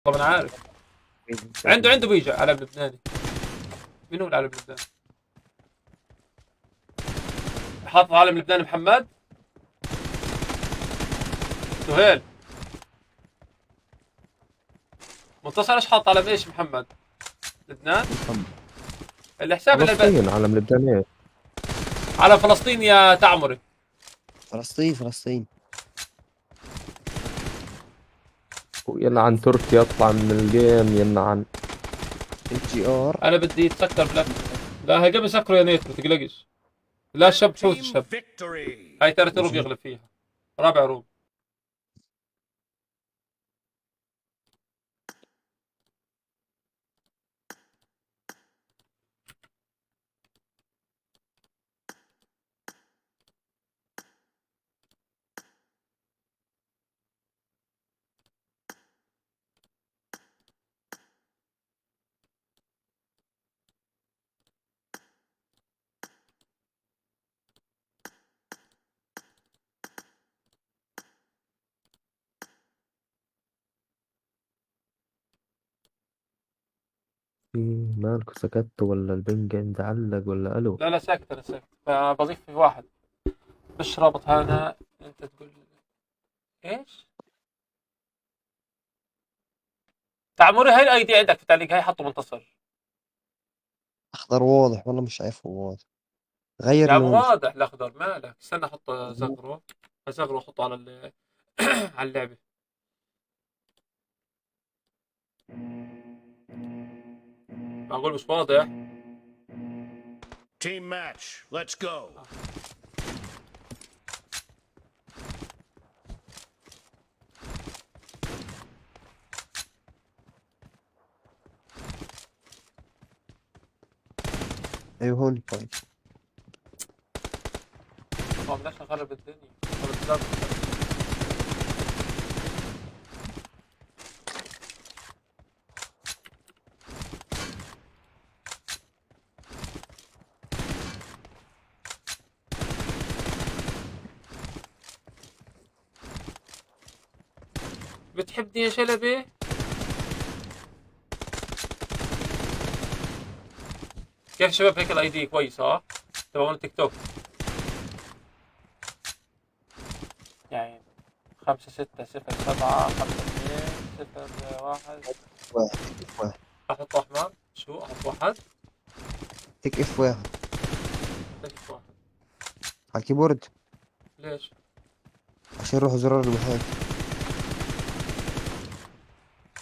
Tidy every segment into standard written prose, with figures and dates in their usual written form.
ما انا عارف. عنده بيجي علم لبناني. مين هو العلم اللبناني؟ حاطط علم لبناني محمد؟ سهيل منتصر ايش حاط علم ايش محمد؟ لبنان؟ الحساب اللي فلسطين، علم لبنان ايش؟ على فلسطين يا تعمري. فلسطين فلسطين. يلعن تركيا، اطلع من ال game يلعن. MGR. انا بدي يتسكر بلف. لا هي قبل سكروا يا نيترو تقلقش. لا شب حوت Team الشب. victory. هاي ثالث room يغلب فيها، رابع room. في مالكو سكت ولا ال ping عندي علق ولا الو؟ لا لا ساكت، انا ساكت، فبضيف في واحد مش رابط هذا. انت تقول ايش؟ تعمري هاي ال ID عندك في التعليق، هاي حطه منتصر. اخضر واضح والله مش شايفه واضح. غير يا لونه. واضح الاخضر، مالك؟ استنى احط زغره، ازغره واحطه على على اللعبه. معقول مش واضح؟ Team match. Let's go. ايوه هون كويس. ما بدناش نخرب الدنيا، نخرب الدنيا. بتحبني يا شلبي؟ كيف شباب هيك ال ID كويس؟ ها تبعون تيك توك يعني 5 6 0 7 5 2 0 1 واحد F واحد. احط احمر؟ شو احط واحد؟ تك F واحد. تك واحد على ال keyboard. ليش؟ عشان يروح زرار المحاكي.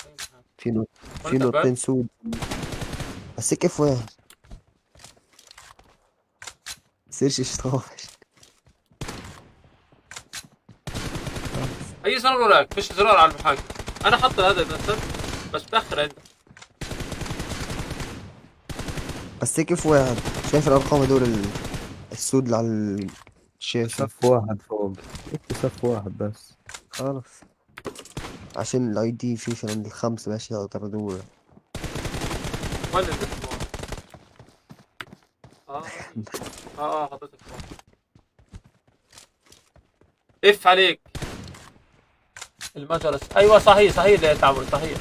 أي محاكي؟ في نقط، في وأنت نقطتين سود. بس تك F واحد. سيرش ايش تخافش. اي زرار وراك؟ فيش زرار على المحاكي. انا حط هذا بس بس بتاخر عندك. بس تك F واحد. شايف الارقام هدول السود اللي على الشاشة؟ صف واحد فوق، اكتب صف واحد بس. خلص عشان ال ID في عند الخمسة ماشي اقدر ادور. وين الاسم؟ حطيت F. اف عليك المجرس. ايوه صحيح صحيح اللي تعمل صحيح.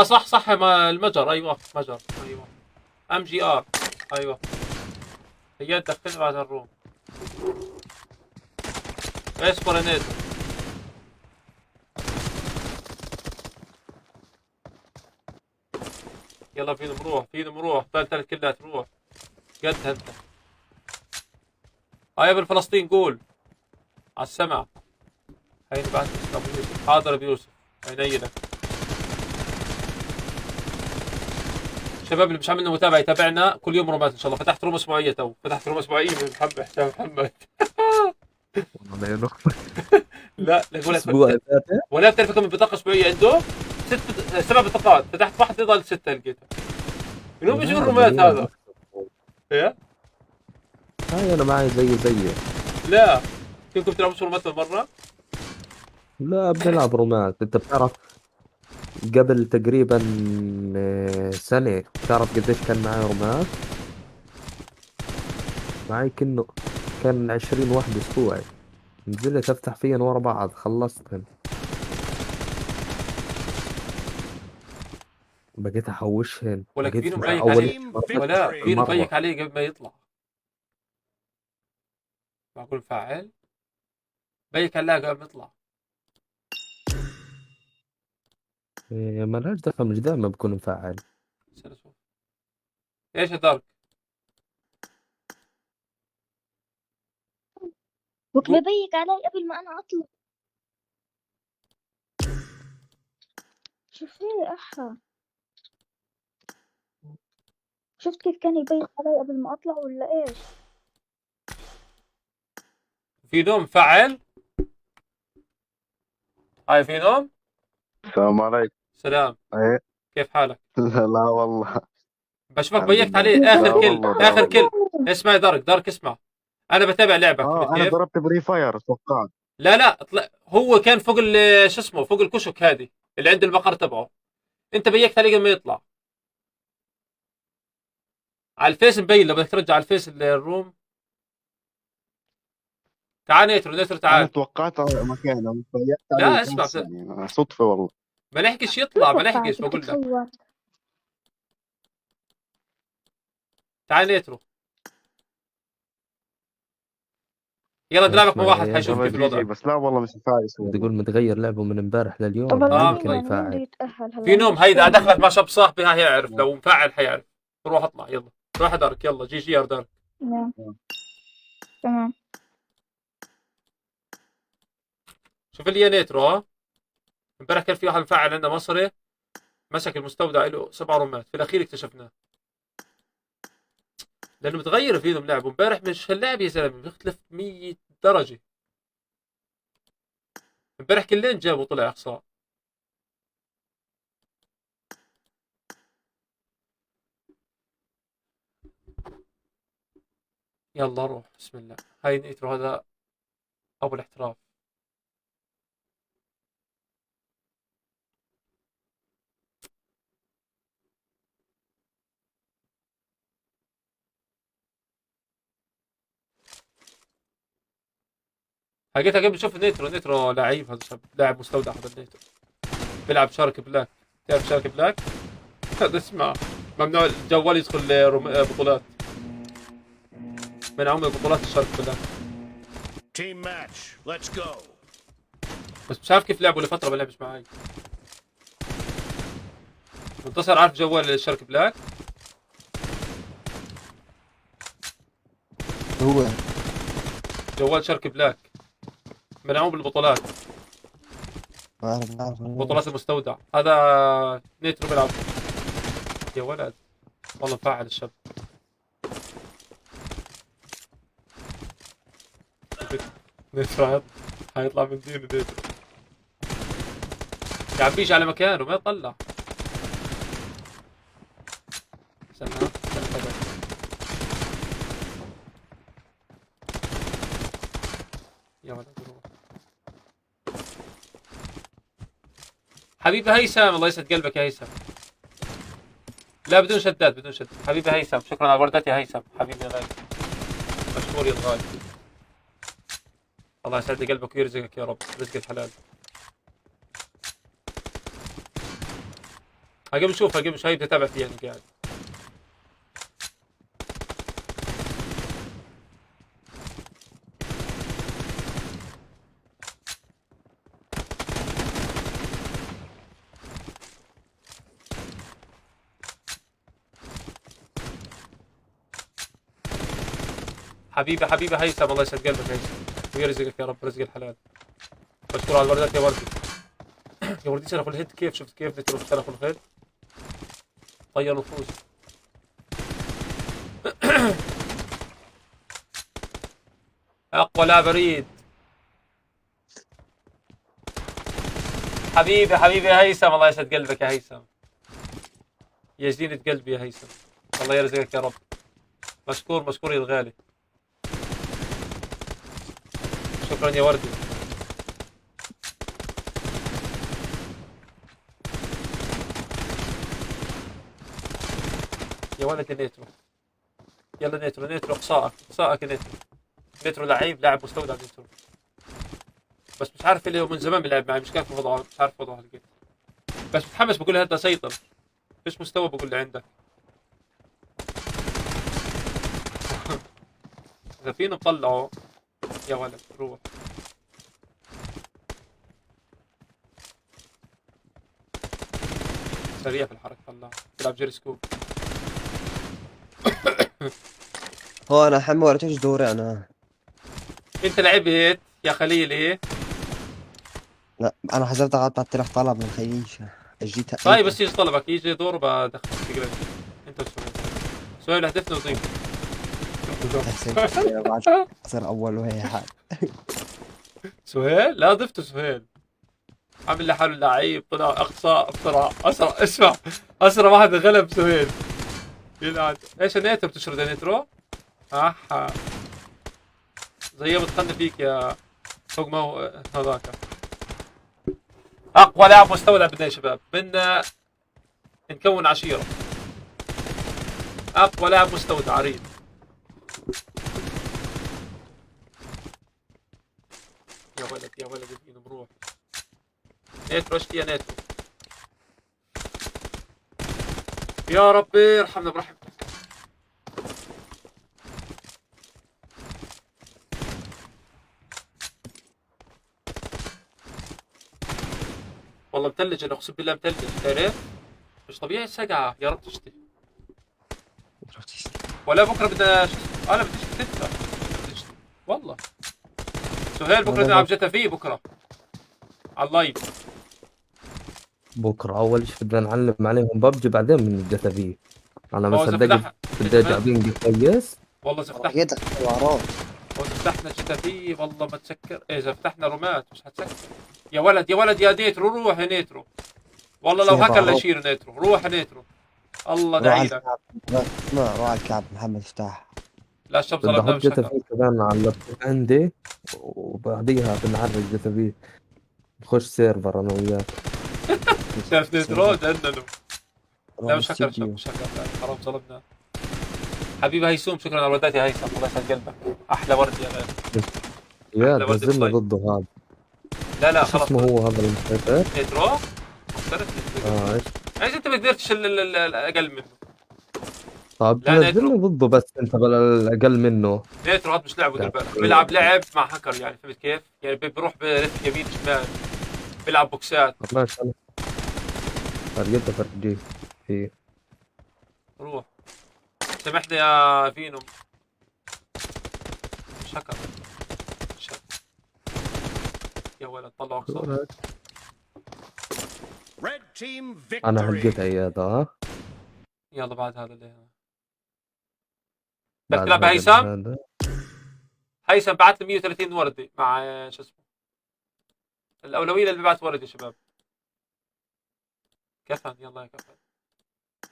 صح صح، ما المجر. ايوه مجر، ايوه MGR. ايوه هي دخلنا بعد ال room. اصبر يا نيتو. يلا فينا نروح، فينا نروح، ثالث ثلاث كلات روح قدها انت. يا ابن فلسطين قول على السمع. هيني بعت ابو يوسف. حاضر ابو يوسف، عيني لك. شباب اللي مش عامل متابعه يتابعنا كل يوم رومات ان شاء الله. فتحت room اسبوعيه تو، فتحت room اسبوعيه من محمد حسام محمد. والله لا ينخ. لا لا اقول لك اسبوع ثلاثة. ولا بتعرف كم بطاقه اسبوعيه عنده؟ 7 بطاقات، فتحت واحده ضل 6 لقيتها. من وين بيجيب الرومات هذا؟ ايه؟ هاي انا معي زي زيه. لا كنتوا بتلعبوا رومات بالمره؟ لا بنلعب رومات. انت بتعرف قبل تقريبا سنة، بتعرف قديش كان معي رومات؟ معي كأنه كان 20 واحد اسبوعي. نزلت افتح فيهن ورا بعض خلصتهن. بقيت احوشهن. ولك بقيت فينو مبيك اول عليه. Team ولا victory. فينو مرة. مبيك عليه قبل ما يطلع. معقول مفعل؟ بيك عليه قبل ما يطلع. إيه، مالهاش دخل، مش دائما بكون مفعل. استنى اشوف. ايش يا دارك؟ وك ببيك علي قبل ما انا اطلع. شوف ايه احا، شفت كيف كان يبيك علي قبل ما اطلع ولا ايش؟ فينو مفعل؟ هاي فينو. السلام عليكم. سلام. ايه. كيف حالك؟ لا والله. بشوفك الحمد بيكت لله. عليه لا اخر kill. والله، لا اخر والله. kill. اسمع يا دارك، دارك اسمع، انا بتابع لعبك. فهمت انا كيف؟ ضربت pre-fire توقعت. لا لا طلع، هو كان فوق شو اسمه، فوق الكشك هذه اللي عند المقر تبعه. انت بيكت عليه قبل ما يطلع. على الفيس مبين، لو بدك ترجع على الفيس ال room. تعال نيترو، نيترو انا تعال. توقعت مكانه بيكت لا، عليه اسمع، بس يعني صدفة والله. ما لحقش يطلع، ما لحقش، توقعت بقول لك. بتتخوت. تعال نيترو، يلا نلعبك مع اسمع واحد يا حيشوف والله كيف GG الوضع. بس لا والله مش فايز والله. بتقول متغير لعبه من امبارح لليوم. طب هلا آه، يمكن مين يعني مين بده يفعل. يتأهل هلا؟ في نوم مش هيدا فاهم. دخلت مع شاب صاحبي، هاي حيعرف لو مفعل حيعرف. روح اطلع، يلا روح يا دارك، يلا GG يا دارك. نعم. تمام. شوف لي يا نيترو. ها امبارح كان في واحد مفعل عندنا مصري، مسك المستودع له 7 رومات، في الاخير اكتشفناه لانه متغير فيهم لعبه. امبارح مش هاللعب يا زلمه، بيختلف 100 درجه. امبارح كلين جابوا طلع اقصاء. يلا روح بسم الله. هاي نيترو هذا ابو الاحتراف. حكيتها قبل. شوف نيترو، نيترو لعيب هذا الشاب، لاعب مستودع هذا النيترو. بيلعب شارك بلاك، تعرف شارك بلاك؟ هذا اسمع، ممنوع الجوال يدخل بطولات، من عمر بطولات الشارك بلاك. Team match. Let's go. بس مش عارف كيف لعبوا لفتره ما لعبش معي. منتصر عارف جوال الشارك بلاك؟ هو جوال شارك بلاك منعوه بالبطولات، بعرف بعرف. بطولات المستودع. هذا نيترو بيلعب يا ولد، والله مفعل الشاب. نيترو حيطلع من دينه. نيترو يا عم بيجي على مكانه ما يطلع. استنى استنى تابع. يا ولد روح. حبيبي هيثم، الله يسعد قلبك يا هيثم. لا بدون شداد، بدون شداد. حبيبي هيثم، شكرا على الوردات يا هيثم، حبيبي يا غالي، مشكور يا الغالي. الله يسعد قلبك ويرزقك يا رب رزق الحلال. هقوم شوف، هقوم شوف، هي بتتابع فيها انا قاعد. حبيبي حبيبي هيثم، الله يسعد قلبك هيثم ويرزقك يا رب رزق الحلال. مشكور على الوردات يا وردي. يا وردي سلخوا ال head كيف، شفت كيف نترك سلخوا ال head، طيروا الفوز. اقوى لا بريد. حبيبي حبيبي يا هيثم، الله يسعد قلبك يا هيثم، يا زينة قلبي يا هيثم، الله يرزقك يا رب. مشكور مشكور يا الغالي، شكرا يا وردي. يا ولد نيترو، يلا نيترو، نيترو اقصائك، اقصائك يا نيترو. نيترو لعيب، لاعب مستودع نيترو، بس مش عارف اللي هو من زمان بيلعب معي، مش عارف وضعه، مش عارف وضعه هالقد، بس متحمس بقول هذا سيطر. فيش مستوى بقول لي عندك. اذا فينا نطلعه يا ولد روح. سريع في الحركة، طلع بيلعب جيرسكوب. هو انا حمي ولا تيجي دوري انا. انت لعبت يا خليلي؟ لا انا حسبت قعدت لك طلب من خليش جيت. طيب بس يجي طلبك، يجي دور بدخل تقريبا. انت وسهيل، سهيل هدفنا وضيف. بعد صير اول وهي حال. سهيل لا ضفته. سهيل عامل لحاله لعيب، طلع اقصى بسرعة، اسرع، اسمع، اسرع واحد غلب سهيل. يلعن ايش النيترو، بتشرد يا نيترو؟ احا زي بتخلي فيك يا فوق ما هو هذاك. اقوى لاعب مستودع بدنا يا شباب، بدنا نكون عشيره. اقوى لاعب مستودع عريض. يا ولد يا ولد ابني بروح. نيترو اشتي يا نيترو. يا ربي ارحمنا برحمتك. والله متلج انا، اقسم بالله متلج، تعرف؟ مش طبيعي السقعة، يا رب تشتي. ولا بكره بدنا شو اسمه، انا بدي اشتي تدفى، بدي اشتي والله. سهيل بكره نلعب GTA V بكره على ال live. بكره اول شيء بدنا نعلم عليهم ببجي، بعدين من GTA V. انا ما هو إذا صدقت بدي إذا ارجع ping كويس. والله اذا فتحنا، جيت حوارات. واذا فتحنا GTA V والله ما تسكر. اذا فتحنا رومات مش حتسكر. يا ولد يا ولد يا نيترو، روح يا نيترو. والله لو فيها هكر لا بعرات. يشيل نيترو، روح يا نيترو. الله روح على دعي لك. الكعب. اسمع، روح على الكعب محمد افتح. لا الشاب بدي ظلمنا احط مش GTA هكر. V كمان على اللابتوب عندي، وبعديها بنعرج GTA V، نخش server انا وياك. شايف نيترو جننوا. روح لا مش هكر، الاستوديو. مش هكر، لا حرام ظلمنا. حبيبي هيسوم شكرا على الوردات يا هيثم، الله يسعد قلبك، احلى ورد يا غالي. يا أحلى ورد نزلنا بلاي. ضده هذا. لا لا شو خلص. اسمه هو هذا المسيطر؟ نيترو اخترت نيترو. اه ايش؟ ايش انت ما قدرتش الاقل منه. طب لا، نزلنا نيترو. ضده بس انت بلا الاقل منه. نيترو هذا مش لعبه، دير لا. بالك، بيلعب لعب مع هاكر يعني، فهمت كيف؟ يعني بيروح بلف يمين شمال، بيلعب بوكسات. طب ماشي، انا فرقته فرجيه في روح سامحني يا فينوم، مش هاكر، مش هاكر. يا ولد طلعوا اقصى. Red team انا victory. هلقيت عيادة. ها يلا بعد هذا اللي هنا. بدك بعد تلعب هذا هيثم؟ هذا. هيثم بعت لي 130 وردة مع شو اسمه، الأولوية للي ببعت ورد يا شباب. كفن، يلا يا كفن،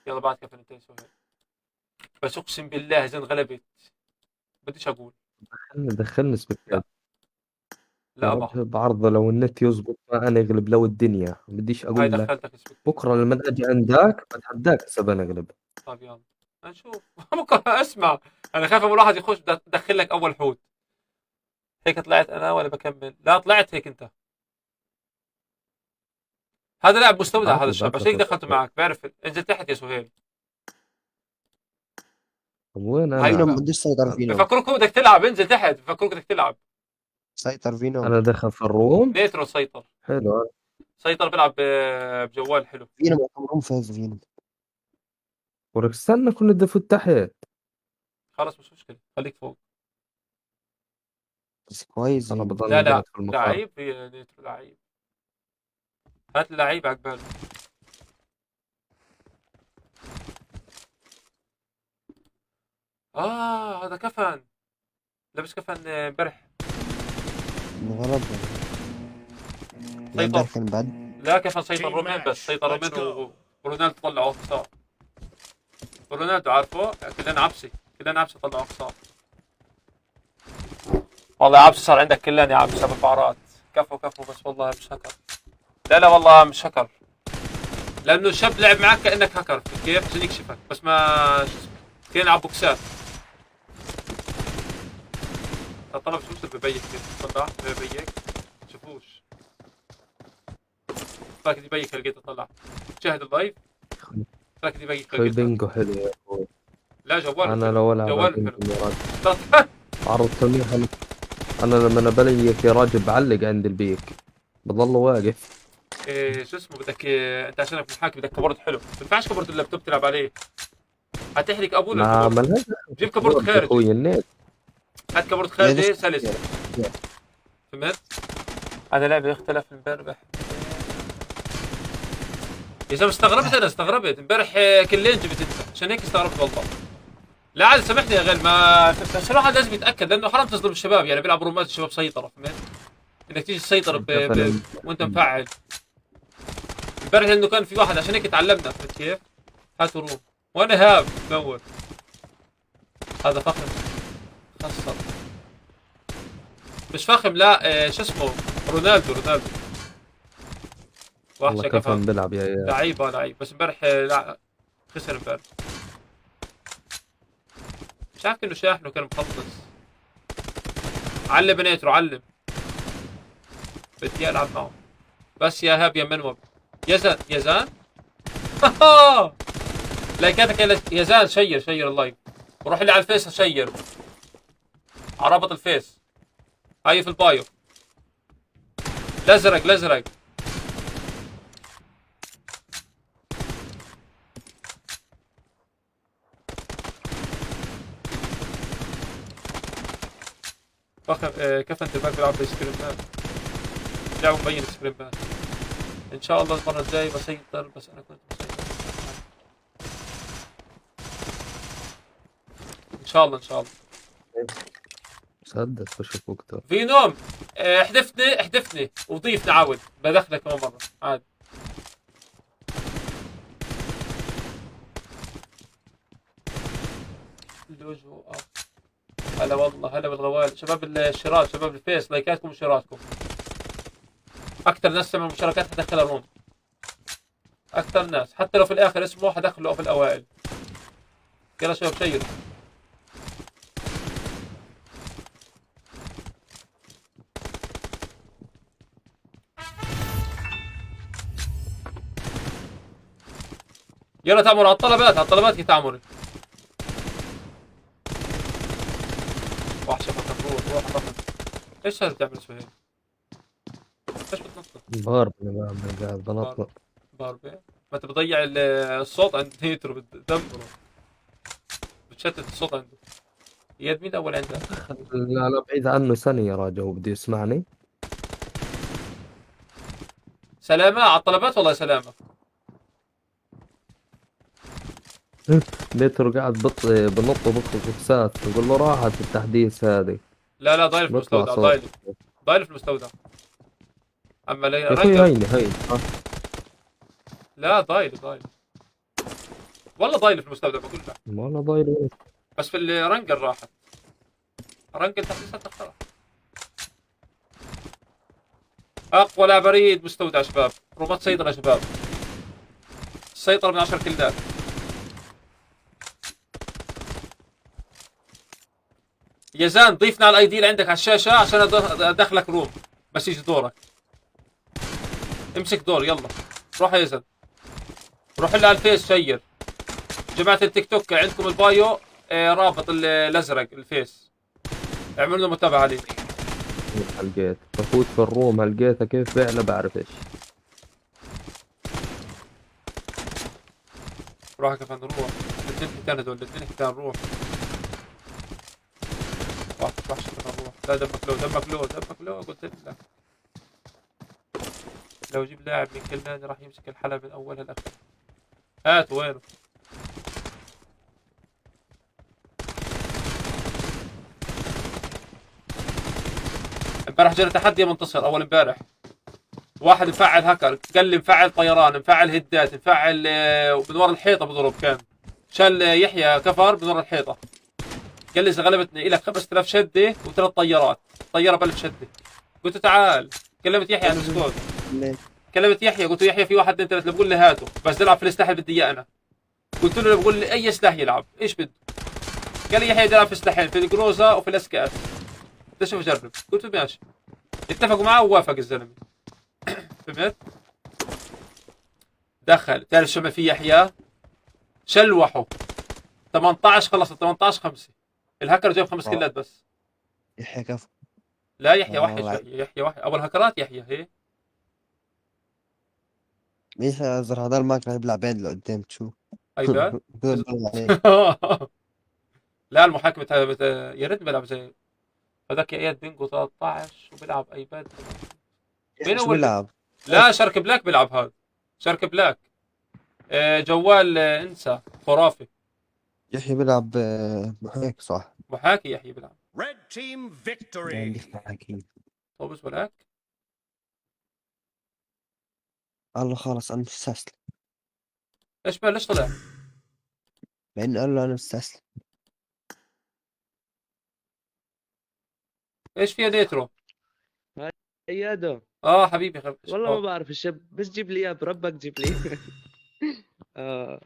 يلا بعد كفن انت يا سهيل. بس اقسم بالله زين غلبت، بديش اقول. دخلني spectate. لا يا بقى. رب بعرضه لو النت يزبط ما انا اغلب لو الدنيا، بديش هاي اقول لك. دخلتك spectate. بكره لما اجي عندك بتحداك هسه بنغلب. طيب يلا نشوف. بكره اسمع، انا خايف اول واحد يخش بدي ادخل لك اول حوت. هيك طلعت انا ولا بكمل؟ لا طلعت هيك انت. هذا لاعب مستودع بعت هذا لي الشاب، بعت عشان هيك لك. دخلته معك. بعرف انزل تحت يا سهيل. طب وين هاي انا؟ فينوم بديش سيطر فينوم. بفكروك بدك تلعب، انزل تحت، بفكروك بدك تلعب. سيطر فينوم. انا دخل في ال room. نيترو سيطر. حلو. سيطر بيلعب بجوال حلو. فينوم room فاز فينوم. ولك استنى، كنا بدي افوت تحت. خلص مش مشكلة، خليك فوق. بس كويس انا فينوم. بضل لا لا قاعد في المقر. لعيب يا نيترو، لعيب. هات اللعيب عقباله. اه هذا كفن، لابس كفن امبارح. غلط. سيطر. امبارح كان بعد. لا كفن سيطر Team رومين بس match. سيطر Let's رومين go. ورونالدو طلعوا اقصاء. رونالدو عارفه كلنا عبسي، كلنا عبسي طلعوا اقصاء. والله يا عبسي صار عندك كلان يا عبسي ابو الفعرات. كفو كفو، بس والله مش هكر. لا لا والله مش هكر، لانه الشاب لعب معك كانك هكر، كيف؟ عشان يكشفك، بس ما شو اسمه كان يلعب بوكسات. طلب شو ببيك كيف طلع ببيك شوفوش باك يبيك لقيته طلع. شاهد ال live. لك دي باقي اخوي بينجو حلو يا اخوي. لا جوال انا لو العب جوال بينجو حلو. يا راجل. عرض سميح. انا لما انا بليك يا راجل بعلق عند ال peek، بضل واقف. إيه شو اسمه بدك إيه، انت عشانك محاكي بدك keyboard حلو، ما ينفعش keyboard اللابتوب تلعب عليه، هتحرق ابوه ما ال keyboard. ملهاش جيب keyboard يا خارجي، اخوي النت. هات keyboard خارجي ليش؟ سلس. فهمت؟ هذا لعبة اختلف امبارح يا زلمه، استغربت، انا استغربت امبارح كلين جبت انت، عشان هيك استغربت والله. لا عاد سامحني يا غير ما بس الواحد لازم يتاكد لانه حرام تظلم الشباب، يعني بيلعبوا رومات الشباب سيطره، فهمت؟ انك تيجي تسيطر وانت مفعل امبارح لانه كان في واحد، عشان هيك تعلمنا، فهمت كيف؟ هاتوا room وانا هاب دور. هذا فخم خسر، مش فخم لا شو اسمه رونالدو، رونالدو والله وحشة كفن كفن بيلعب يا عيال. لعيب، لعيب، بس امبارح لا خسر امبارح، مش عارف انه شاحنه كان مخلص. علم نيترو علم، بدي العب معه بس يا هاب يا منوب. يزن يزن لايكاتك يا يزان، share share ال live وروح لي على الفيس، share على رابط الفيس هاي في ال bio. الازرق الازرق. فخم كفن دماغ بيلعب بسكريم مان، لعبه مبين سكريم مان. ان شاء الله المرة الجاية بسيطر، بس انا كنت مسيطر. ان شاء الله ان شاء الله. مسدس بشوف وقته. فينوم احذفني احذفني وضيفني عاود، بدخلك كمان مرة عادي. لوجو اب هلا والله، هلا بالغوالي. شباب الشيرات، شباب الفيس، لايكاتكم وشيراتكم. اكثر ناس تعمل مشاركات حدخلها room، اكثر ناس حتى لو في الاخر اسمه حدخله في الاوائل. يلا شباب شيروا. يلا تعمروا على الطلبات، على الطلبات كي تعمري. وحشة فخم، روح روح فخم. ايش هذا بتعمل سهيل؟ ايش بتنطط؟ بارب انا بعمل، قاعد بنطلق. باربي ما انت بتضيع الصوت عند نيترو، بتدمره، بتشتت الصوت عنده. اياد مين الاول عندك؟ لا لا بعيد عنه سنة يا راجل، هو بده يسمعني. سلامة على الطلبات والله سلامة. نيترو قاعد بنط وبطلق بوكسات، بقول له راحت التحديث هذه. لا لا ضايل في بطلع المستودع، صوت. ضايل ضايل في المستودع. اما يا اخوي رنجر هيني هيني. لا ضايل ضايل والله، ضايل في المستودع بقول لك. والله ضايل وين؟ بس في الرنجر راحت، رنجر تحديثات اخترع. اقوى لا بريد مستودع شباب، رومات سيطرة يا شباب، السيطرة من 10 كلات. يزان ضيفنا على ال ID اللي عندك على الشاشة عشان ادخلك room بس يجي دورك. امسك دور، يلا روح يا يزن، روح لي على الفيس share. جماعة التيك توك عندكم ال bio رابط الازرق الفيس، اعملوا لنا متابعة عليه. هلقيت بفوت في ال room هلقيتها كيف بيعلى بعرفش. روح يا كفن روح، الاثنين حيتان هذول، الاثنين حيتان روح. وحش وحش كفن روح. لا دمك لو، دمك لو، دمك لو، قلت لك لو جيب لاعب من كلاني راح يمسك الحلبة من اولها لاخرها. هات وينه؟ امبارح جرى تحدي يا منتصر، اول امبارح واحد مفعل هاكر، قال لي مفعل طيران، مفعل هدات، مفعل من ورا الحيطه بضرب، كان شال يحيى كفر من ورا الحيطه. قال لي اذا غلبتني لك 5000 شده وثلاث طيارات، طياره ب 1000 شده. قلت له تعال، كلمت يحيى على الديسكورد، كلمت يحيى قلت له يحيى في واحد اثنين ثلاثه، بقول لي هاته بس العب في السلاح اللي بدي اياه انا. قلت له بقول لي اي سلاح يلعب، ايش بده؟ قال لي يحيى يلعب في سلاحين، في الجروزا وفي ال SKS. بدي اشوف اجرب، قلت له ماشي. اتفقوا معه ووافق الزلمه. فهمت؟ دخل، تعرف شو ما في يحيى؟ شلوحوا 18، خلص 18 5. الهاكر جاب 5 كيلات بس. يحيى كفو. لا يحيى وحش. والله. يحيى وحش اول هاكرات يحيى هي. يحيى زر هذا الماك راح يبلع بين لقدام تشوف. ايباد. بده يضل عليه. لا المحاكمة يا ريت بلعب زي هذاك. يا اياد بينجو 13 وبيلعب ايباد. مين شو هو بيلعب؟ لا شارك بلاك بيلعب هذا، شارك بلاك جوال، انسى خرافي. يحيى بيلعب محاكي صح؟ محاكي يحيى بيلعب. Red team ما victory. عنديش محاكي. طوبز ولاك. قال له خلص انا مستسلم. ايش بقى؟ ليش طلع؟ لانه قال له انا مستسلم. ايش فيها نيترو؟ ايادو. اه حبيبي والله ما بعرف الشاب، بس جيب لي اياه بربك، جيب لي اه.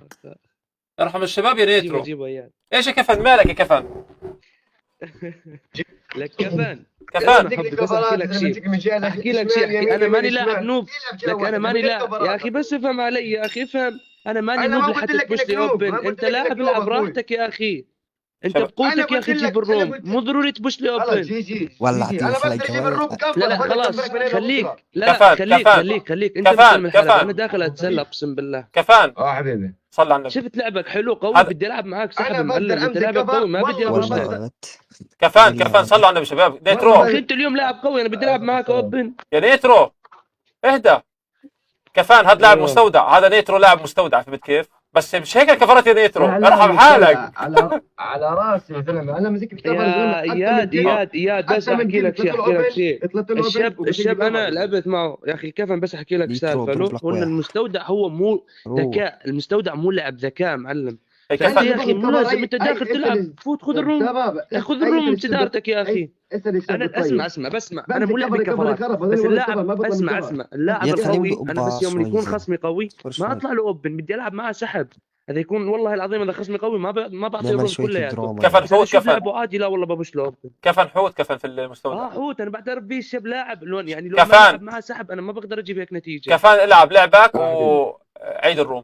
ارحم الشباب يا جيبه. نيترو. جيبه اياد. ايش يا كفن؟ مالك يا كفن؟ لك كفن. كفن. اسمع حبي، بس احكي لك شيء، احكي لك شيء، احكي. انا ماني لاعب noob، لك انا ماني لاعب يا اخي، بس افهم علي يا اخي، افهم. انا ماني أنا noob ما قلت لحتى لك تبوش إنك لي noob، ما open. قلت انت لك لاعب إنك noob العب أخوي. راحتك يا اخي، انت شباب. أنا بقوتك يا قلت اخي لك- جيب أنا ال room، قلت- مو ضروري تبوش لي خلاص open. جي جي ولع جي. انا تلف بقدر اجيب الجوال. ال room كفر. لا لا بقدر خلاص أكفرك من هنا خليك. لبكرة. لا لا كفان، خليك كفان. خليك خليك، انت كفان، مش من الحلبة، كفان. انا داخل اتسلى اقسم بالله. كفان اه حبيبي. صلى على النبي. شفت لعبك حلو قوي، هذا- بدي العب معاك سحب أنا معلم، بقدر انت أمسك لعبك كفر، قوي، ما بدي والله ابوش ما لك. بقدر. والله كفان والله. كفان صلوا على النبي شباب. نيترو. والله. اخي انت اليوم لاعب قوي، انا بدي العب معاك open. يا نيترو اهدى. كفان هذا لاعب أيوه. مستودع، هذا نيترو لاعب مستودع، فهمت كيف؟ بس مش هيك الكفرات يا نيترو، لا، لا، ارحم مش حالك. على راسي يا زلمه، انا مسك الكفر يا زلمة. يا حتى من اياد كيف- اياد اياد بس حتى من احكي كيف لك شيء، طلعت احكي لك ال open، شيء. طلعت ال open الشاب وبشيل الشاب انا الكفر. لعبت معه يا اخي كفن، بس احكي لك نيترو سالفه اضرب له لك هو إن واحد. المستودع هو مو روح. ذكاء، المستودع مو لعب ذكاء معلم. يا فانت كفن يا اخي مو كفر، لازم انت داخل تلعب، فوت خذ ال room، شباب خذ ال room بجدارتك يا اخي. اسال الشاب انا الطيب. اسمع اسمع بسمع، انا مو بمسك لعبي كفر كفر كفرات، كفر، بس هذول ولا اللاعب كفر، ما بطلع من اسمع كفر. اسمع اللاعب يا خليهم القوي، يدقوا انا بس ببعض يوم شوي يكون زين. خصمي قوي اصبر ما شوي. اطلع له open، بدي العب معاه سحب. هذا يكون والله العظيم اذا خصمي قوي ما بعطيه نعمل ال room شوية كلياته. دراما. كفن بس انا حوت اشوف كفن. لعبه عادي، لا والله ببش له open. كفن حوت كفن في المستودع. اه حوت، انا بعترف به الشاب لاعب لون، يعني لو ما كفان. لعب معاه سحب انا ما بقدر اجيب هيك نتيجه. كفان العب لعبك وعيد ال room،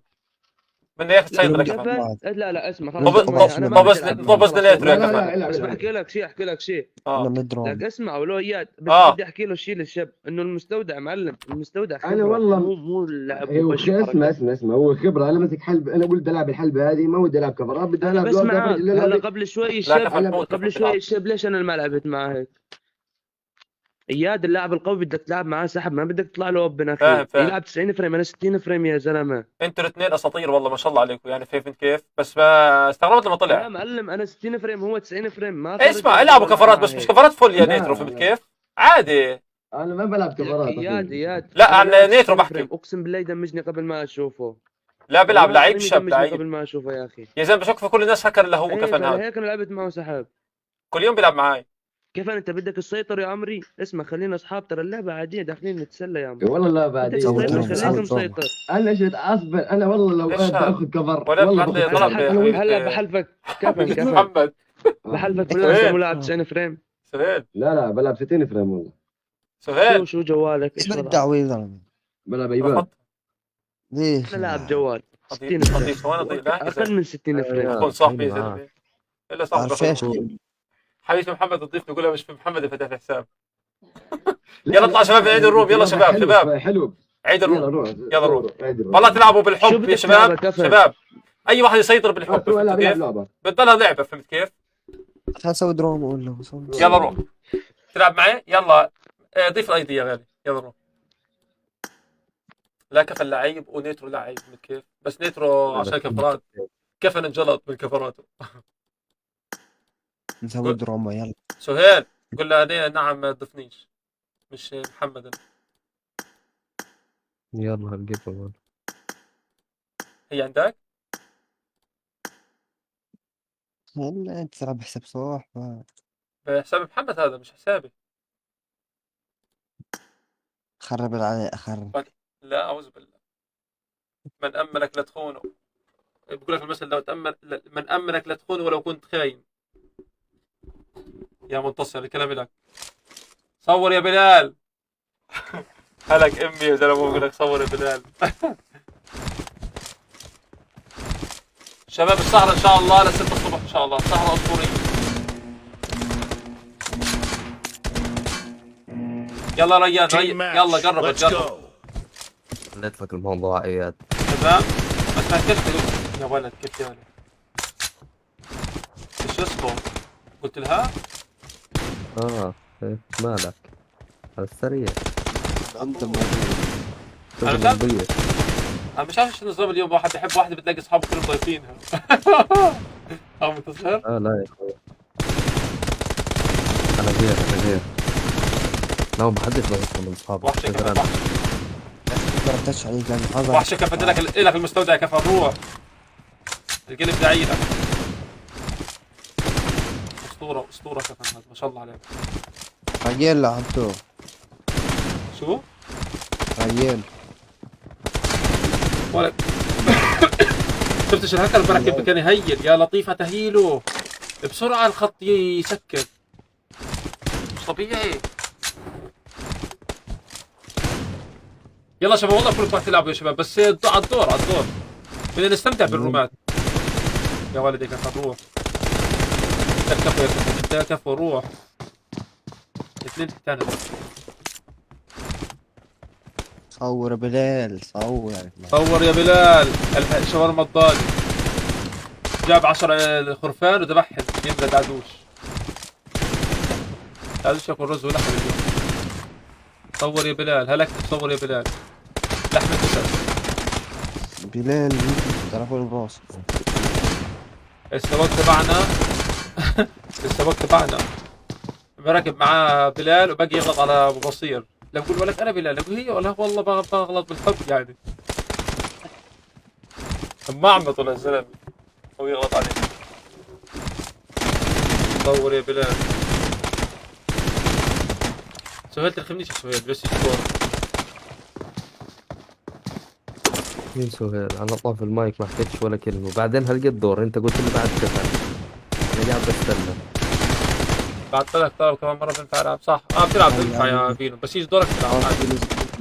بدنا اياك تسيطر يا لا، كفان. كفان لا لا اسمع خلاص طب اسمع طب انا ما طب بدي العب معه طب خلاص. نيترو يا لا لا كفان. لا العب بس العب. بحكي لك شيء، احكي لك شيء. اه من الدراما. لك اسمع ولو اياد بس بدي احكي له شيء للشاب، انه المستودع معلم، المستودع أنا خبره، والله- مو لعب ايوه وبش اسمع وحركات. اسمع اسمع، هو خبره. انا ماسك حلب، انا ودي العب الحلبه هذه، ما ودي العب كفرات، بدي انا العب بس لوحدي معك أفرج هلا اللعبة. قبل شوي لا الشاب، كفن حوت قبل كفن شوي بيلعب. الشاب ليش انا ما لعبت معاه هيك؟ اياد اللاعب القوي بدك تلعب معاه سحب، ما بدك تطلع له open اخي. فاهم فاهم. يلعب 90 frame، انا 60 frame يا زلمه. انتوا الاثنين اساطير والله ما شاء الله عليكم، يعني فهمت كيف؟ بس ما استغربت لما لا طلع. معلم انا 60 frame هو 90 frame، ما خرج اسمع العبوا العب كفرات معاه بس مش هيك. كفرات full يا لا، نيترو، فهمت لا. كيف؟ عادي. انا ما بلعب لك كفرات اياد أخوي. اياد لا انا عن لاعب نيترو 60 بحكي. frame، اقسم بالله يدمجني قبل ما اشوفه. لا بيلعب والله لعيب العظيم شاب يدمجني لعيب قبل ما اشوفه يا اخي. يا زلمه، بشك في كل الناس هكر اللي هو ايه كفن هذا. فلهيك انا لعبت معه سحب. كل يوم بيلعب معاي. كيف انت بدك تسيطر يا عمري؟ اسمع خلينا اصحاب، ترى اللعبه عاديه، داخلين نتسلى يا عمري. والله لا بدك بعدين سوي تسيطر دراما، خليك سوي دراما. مسيطر. انا ايش اصبر، انا والله لو ايش انا هذا؟ اخذ كفر ولا والله بعد لي باخذ طلب كفر. يا انا حبيبي. هلا بحلفك كفن كفن محمد. بحلفك بالله انت سهيل. مو لاعب 90 frame. سهيل. لا لا بلعب 60 frame والله. سهيل. شو جوالك؟ ايش ايش وضعك؟ الدعوة يا زلمة؟ بلعب ايباد. رفضت. ليش؟ انا لاعب جوال 60 اضيف frame، اضيف وين اضيف؟ لا يا اقل زلمه. من 60 frame. اكون صاحبي يا معك. زلمه، الا صاحبي عارف ايش؟ حبيبي محمد تضيف نقولها مش في محمد اللي فتح الحساب. لا، يلا اطلع شباب عيد ال room، يلا شباب حلو، شباب حلو. عيد يلا ال room روح يلا روح. عيد ال room. والله تلعبوا شو بالحب يا بدك شباب. تلعب يا كفن؟ شباب اي واحد يسيطر بالحب، روح فهمت العب العب كيف؟ لعبه. بتضلها لعبه، فهمت كيف؟ خلينا نسوي دراما ولا نسوي. يلا روح تلعب معي، يلا ضيف ال ID يا غالي، يلا روح. لا كفن لعيب ونيترو لعيب، فهمت كيف؟ بس نيترو عشان كفرات، كفن انجلط من كفراته. نسوي دراما يلا. سهيل قول له أنا نعم ما تضيفنيش، مش محمد أنا. يلا هنجيبه. هي عندك؟ هلا انت تلعب بحساب صح؟ بحساب محمد هذا مش حسابي. خرب العلي خرب. لا أعوذ بالله، من أمنك لا تخونه، بقول لك المثل لو تأمن من أمنك لا تخونه ولو كنت خاين. يا منتصر الكلام لك، صور يا بلال. هلك امي يا زلمه، بقول لك صور يا بلال. شباب السهرة ان شاء الله ل 6 الصبح ان شاء الله، سهرة اسطورية. يلا ريان Team ريان match. يلا قربت Let's قربت. go. حليت لك الموضوع اياد. تمام بس ما كيف يا ولد، كيف يا ولد؟ ايش اسمه؟ قلت لها؟ اه إيه، مالك على السريع. انت الموضوع. أنا شغل مش عارف. نظيف. انا مش عارف شو النظام اليوم، واحد بيحب واحدة بتلاقي اصحابه كلهم ضايفينها. اه منتصر؟ اه لا يا اخوي، انا غير، انا غير. لا ما حدش ضايفها من اصحابي وحشة غير كفن انا. وحشة. ما ردتش عليك لانه حظر. وحشة كفن لك لك المستودع كفن، روح القلب دعيلك. اسطورة اسطورة كفن هذا، ما شاء الله عليك. ريال لعبته. شو؟ ريال. ولا شفتش الهكر بركب كان يهيل، يا لطيفة تهيله بسرعة، الخط يسكر مش طبيعي. يلا شباب والله كلكم راح تلعبوا يا شباب، بس على الدور على الدور، بدنا نستمتع بالرومات. يا ولدي كفو روح، انت كفو يا كفو، انت كفو روح. اثنين ثاني. صور يا بلال، صور. صور يا بلال. الشاورما الضاني جاب 10 خرفان وذبحهم، يملى دعدوش. دعدوش ياكل رز ولحم اليوم. صور يا بلال، هلكت. صور يا بلال لحمة اسد. بلال تعرفون الراس. السواق تبعنا، السواق تبعنا بركب معاه بلال وباقي يغلط على ابو بصير. لا بقول ولك انا بلال، بقول هي ولا والله بغلط بالحب يعني، ما عم طلع الزلمه هو يغلط عليه. صور يا بلال. سهيل ترخمنيش يا سهيل، بس يشكر. مين سهيل؟ انا طاف المايك ما حكيتش ولا كلمة، وبعدين هلقيت دور، انت قلت لي بعد كفن، انا قاعد بستنى. بعت لك طلب كمان مرة، بينفع العب صح؟ اه بتلعب، بينفع يا فينو، بس يجي دورك تلعب عادي.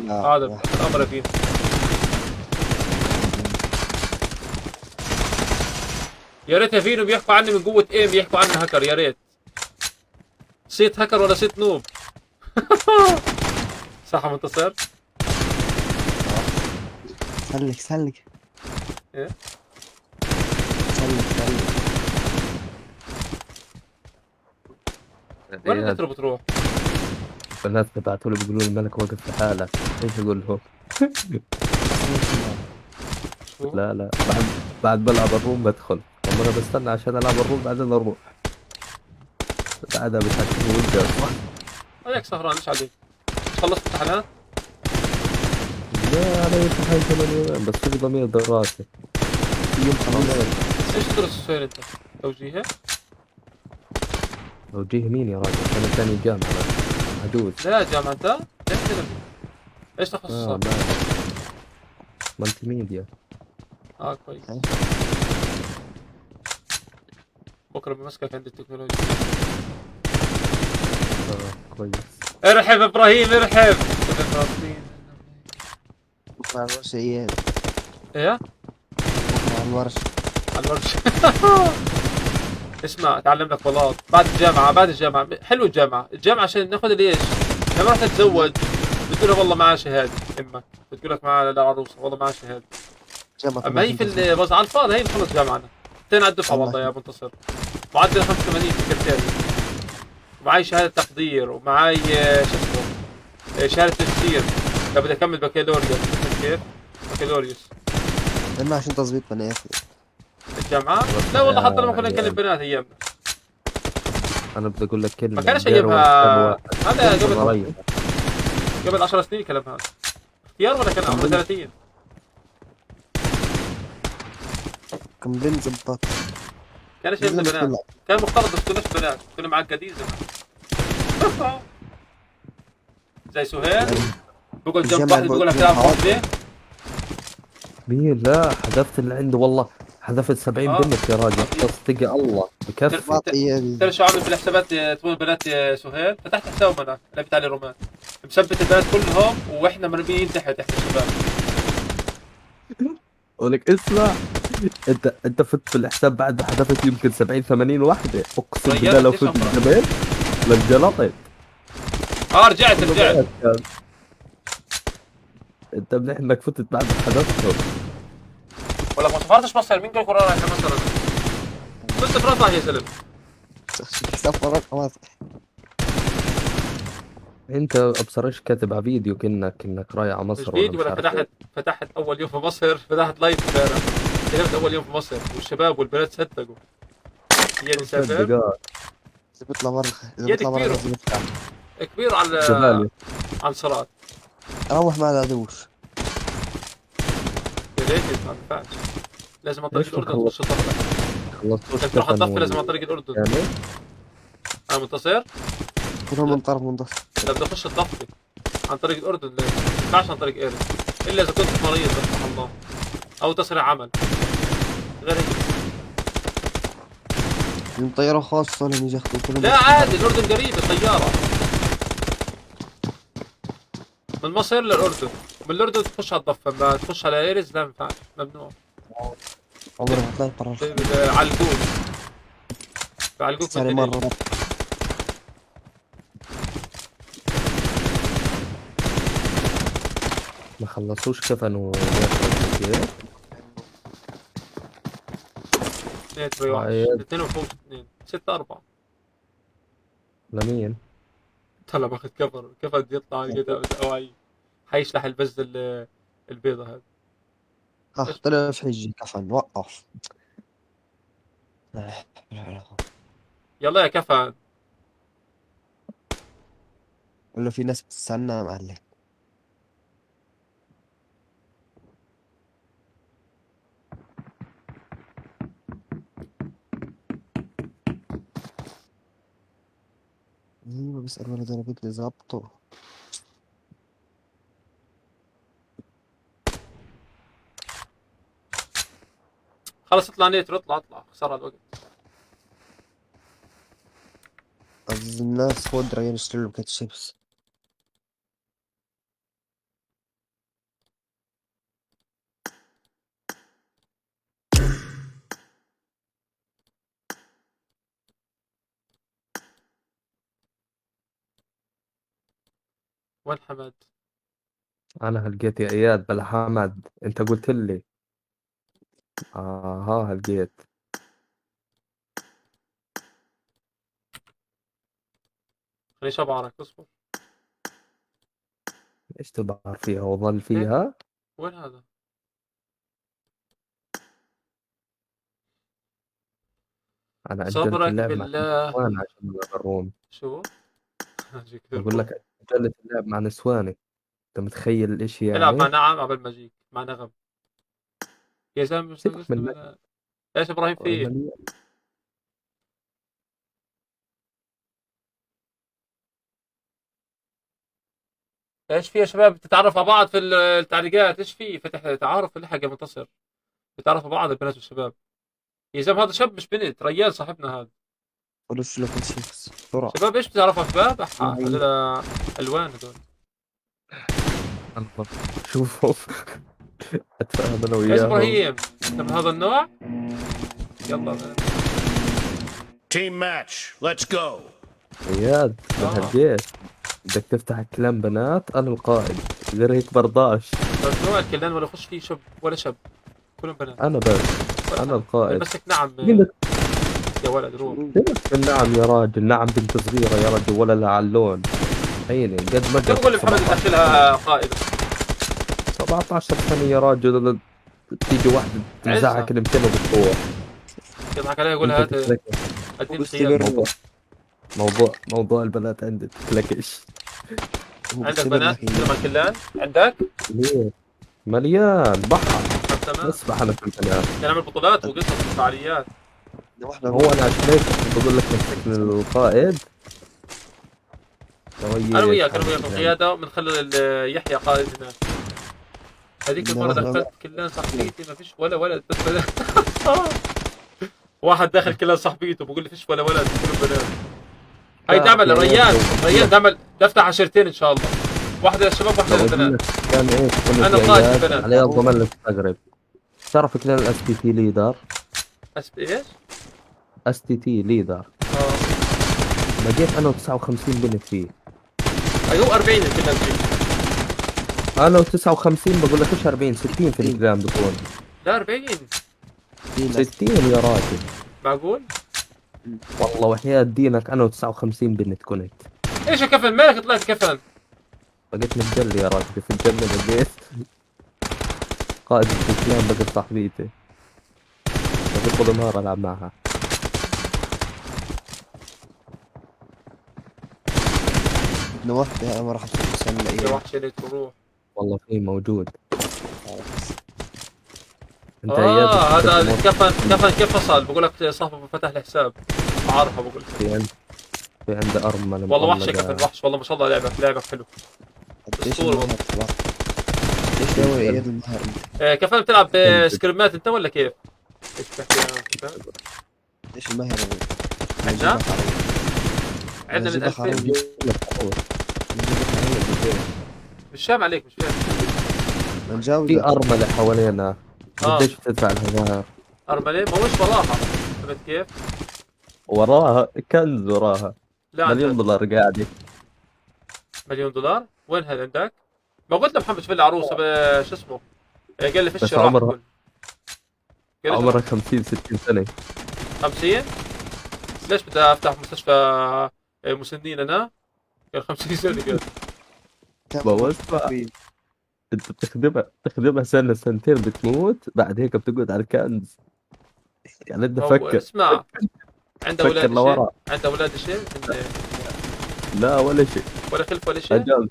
هذا الامر يا فينو. يا ريت يا فينو بيحكوا عني من قوة aim يحكوا عني هاكر، يا ريت صيت هاكر ولا صيت noob. صح يا منتصر؟ سلك سلك. إيه؟ سلك سلك. وين إياد، النترو بتروح؟ البنات ببعثوا لي بيقولوا لي الملك واقف لحالك، ايش اقول لهم؟ شو؟ لا لا، بعد بلعب ال room بدخل. طب انا بستنى عشان العب ال room بعدين اروح، بعدها بتحكموا وانت صح؟ عليك سهران، ايش عليك؟ خلصت امتحانات؟ لا علي امتحان كمان يومين، بس في ضمير دراسي. يوم خميس. ايش تدرس سهيل انت؟ توجيهي؟ توجيه مين يا راجل؟ انا ثاني جامعة بس عجوز. لا جامعة انت؟ ايش تدرس؟ ايش اه تخصصك؟ ما multimedia. اه كويس. بكره بمسكك عند التكنولوجيا. اه كويس. ارحب ابراهيم، ارحب فلسطين. بكره على الورشة اياد. ايه؟ بكره على الورشة. على الورشة. اسمع، تعلم لك بلاط بعد الجامعة، بعد الجامعة حلو الجامعة، الجامعة عشان ناخذ ليش؟ لما رحت تتزوج بتقول لها والله معاه شهادة، امك بتقول لك معاه العروسة والله معاه شهادة. جامعة. اما هي في بس على الفاضي، هي نخلص جامعنا اثنين على الدفعة. والله يا منتصر معدل 85 سكرتيري، ومعي شهادة تقدير، ومعي شو اسمه شهادة تجسير لو بدي اكمل بكالوريوس، فهمت كيف؟ بكالوريوس. لما عشان تظبيط بنات. الجامعة؟ لا والله حتى لما كنا نكلم بنات ايامنا. انا بدي اقول لك كلمة. ما كانش دير ايامها ولا هذا كتاب قبل واحد. قبل 10 سنين الكلام هذا، اختيار ولا كان عمره 30. كم بنت زبطت؟ كانش ايامنا بنات، كان مفترض، بس كناش بنات، كنا معقدين زمان زي سهيل بقعد جنب الجامعة واحد بيقول لك تلعب فاضي. مين؟ لا حذفت اللي عنده، والله حذفت 70 بنت يا راجل، تصدق الله بكفي. ترى شو عامل بالحسابات تبون بنات يا سهيل؟ فتحت حساب انا لعبت عليه رومان، مثبت البنات كلهم واحنا مرميين تحت احنا الشباب. ولك اسمع. انت فت في الحساب بعد ما حذفت يمكن 70 80 وحده، اقسم غيرت بالله لو ليش فت أمرك؟ زمان لانجلطت. رجعت كله رجعت. بنات كان. انت منيح انك فتت بعد ما حذفتهم. ولا ما سافرتش مصر، مين قال لك رايح مصر انا؟ كنت في رفح يا زلمه. سفرك خلاص. انت ابصرش كاتب على فيديو كأنك رايح على مش مصر ولا فيديو مش ولا عارف ايه. فتحت اول يوم في مصر، فتحت live امبارح، كتبت اول يوم في مصر والشباب والبنات صدقوا. يعني سافر صدق اه. اذا بيطلع برا، اذا يا بيطلع برا كبير. لازم يطلع. كبير على جبالي. على صراط. روح مع العدوش. يا ريت ما ينفعش، لازم عن طريق ليش ما الاردن تخش الضفه. خلصتوش بدك تروح على كفن الضفه لازم عن وال طريق الاردن. يعني انا منتصر. كلهم من طرف منتصر. لا بدي اخش الضفه عن طريق الاردن، لازم، ما ينفعش عن طريق ايرز، الا اذا كنت مريض لا سمح الله او تصريح عمل غير هيك. من طيارة خاصة لهم يجي ياخذوا كلهم. لا عادي، الاردن قريب، الطياره من مصر للاردن، من الاردن تخش على الضفه، ما تخش على ايرز لا ما ينفعش، ممنوع. عمري ما طلعت برا. علقوك، بعلقوك من ثاني الدنيا. مرة. ما خلصوش كفن وكيف؟ اثنين تبي واحد. عيد. اثنين وفوق اثنين، 6-4. لمين؟ طلع باخذ كفر، كفر بده يطلع كده اوعي حيشلح البز البيضة هذا. اه طلع في حجي كفن وقف. لا حول ولا قوة. يلا يا كفن. ولا في ناس بتستنى يا معلم. ايوه بسأل ولد انا بدي ظبطه. خلص اطلع نيترو، اطلع اطلع، خسارة الوقت. عزيز الناس خد ريان اشتري له باكيت شيبس. وين حمد؟ انا هلقيت يا اياد بلا حمد، انت قلت لي. اها هلقيت. خليني ابعرك، اصبر. ايش تبعر فيها وظل فيها؟ وين هذا؟ انا اجلت صبرك اللعب مع بالله. نسوان عشان نلعب الروم. شو؟ بقول لك اجلت اللعب مع نسواني، انت متخيل الاشي يعني؟ العب مع نعم قبل ما اجيك مع نغم يا زلمه. مش سيبك من ناقصنا. ايش ابراهيم فيه؟ مليان. ايش في يا شباب؟ تتعرف على بعض في التعليقات، ايش في؟ فتح تعارف لحق يا منتصر، بتعرفوا بعض البنات والشباب. يا زلمه هذا شاب مش بنت، ريال صاحبنا هذا. قولوا له باكيت شيبس بسرعة. شباب ايش بتعرفوا شباب؟ أحا، هذول الوان هذول. الله. شوفوا اتفاهم انا ايش وياهم. ابراهيم؟ انت من هذا النوع؟ يلا. Team match. Let's go. اياد من آه. هالجيش بدك تفتح كلام بنات، انا القائد، غير هيك برضاش. ممنوع الكلان ولا يخش فيه شب ولا شب، كلهم بنات. انا بس ولا انا حد. القائد. بسك نعم. مين بدك يا ولد روح. سيبك من نعم يا راجل، نعم بنت صغيرة يا رجل ولا لا على اللون. عيني قد ما كم بقول لمحمد يدخلها قائدة. 17 سنة يا راجل، تيجي واحدة تمزعها عزها. كلمتين وبتروح. يضحك عليها يقول انت هات تتلكش. اديني خيار. بس موضوع موضوع البنات عندي تتلكش. هو عندك بيختبر بنات لك إياه. مع الكلان عندك؟ ليه؟ مليان بحر. طب تمام. نسبح انا في البنات. نعمل بطولات وقصص وفعاليات. واحنا هو انا عشان هيك بقول لك مسكني القائد. انا وياك، انا وياك القياده، بنخلي يحيى قائد هناك. هذيك لا، المره لا، دخلت كلان صاحبيتي ما فيش ولا ولد، بس بنات. واحد داخل كلان صاحبيته بقول لي فيش ولا ولد، كلهم بنات. هاي لا، تعمل يا ريان، ريت. ريان تعمل تفتح عشرتين ان شاء الله، واحده للشباب واحده لو أقول للبنات. لك كان ايش كنت أنا يا قائد إياد، البنات. علي الضمان لا تستغرب. بتعرف clan ال STT Leader؟ اس بي ايش؟ STT Leader. اه بقيت انا و59 بنت فيه. ايوه 40 كنا فيه. انا و59، بقول لك ايش 40، 60 في ال clan بكون. لا 40. في ناس 60 يا راجل. معقول؟ والله وحياة دينك انا و59 بنت كنت. ايش يا كفن مالك طلعت كفن؟ بقيت متجلي يا راجل في الجنة، بقيت قائد ال clan، بقيت صاحبيتي، بقيت طول النهار العب معها. بدنا واحدة، انا ما راح ادخل يا نلاقيها. وحش يا ليت روح. والله في موجود. انت اياد اه بتحب هذا الموت. كفن كفن كيف فصل؟ بقول لك صاحبه فتح الحساب عارفه بقول لك. في عنده ارملة والله وحش يا مطلقة. كفن، وحش والله، ما شاء الله، لعبك لعبك حلو. قديش أسطورة المهر طلع؟ قديش ناوي اياد المهر انت؟ كفن بتلعب سكريمات انت ولا كيف؟ ايش بتحكي يا كفن؟ قديش المهر؟ عندنا؟ عندنا من نجيب لك 2000. عربية. نجيب لك عربية. مش فاهم عليك، مش فاهم. ما نجاوب. في ارملة حوالينا. آه. قديش بتدفع لها مهر؟ أرملة ما هوش وراها، فهمت كيف؟ وراها كنز، وراها لا مليون عندك دولار قاعدة. مليون دولار؟ وين هذا عندك؟ ما قلت لمحمد شوف لي عروسه شو اسمه؟ قال لي فيش بس راح عمرها- قال لي عمرها 50 60 سنة. 50؟ ليش بدي افتح مستشفى مسنين انا؟ قال 50 سنة قال. ما هو اسمع، انت بتخدمها سنة سنتين بتموت، بعد هيك بتقعد على الكنز. يعني انت هو فكر اسمع، عنده فكر اولاد شيء؟ لورا. عنده اولاد شيء؟ لا ولا شيء. ولا خلف ولا شيء؟ اجل.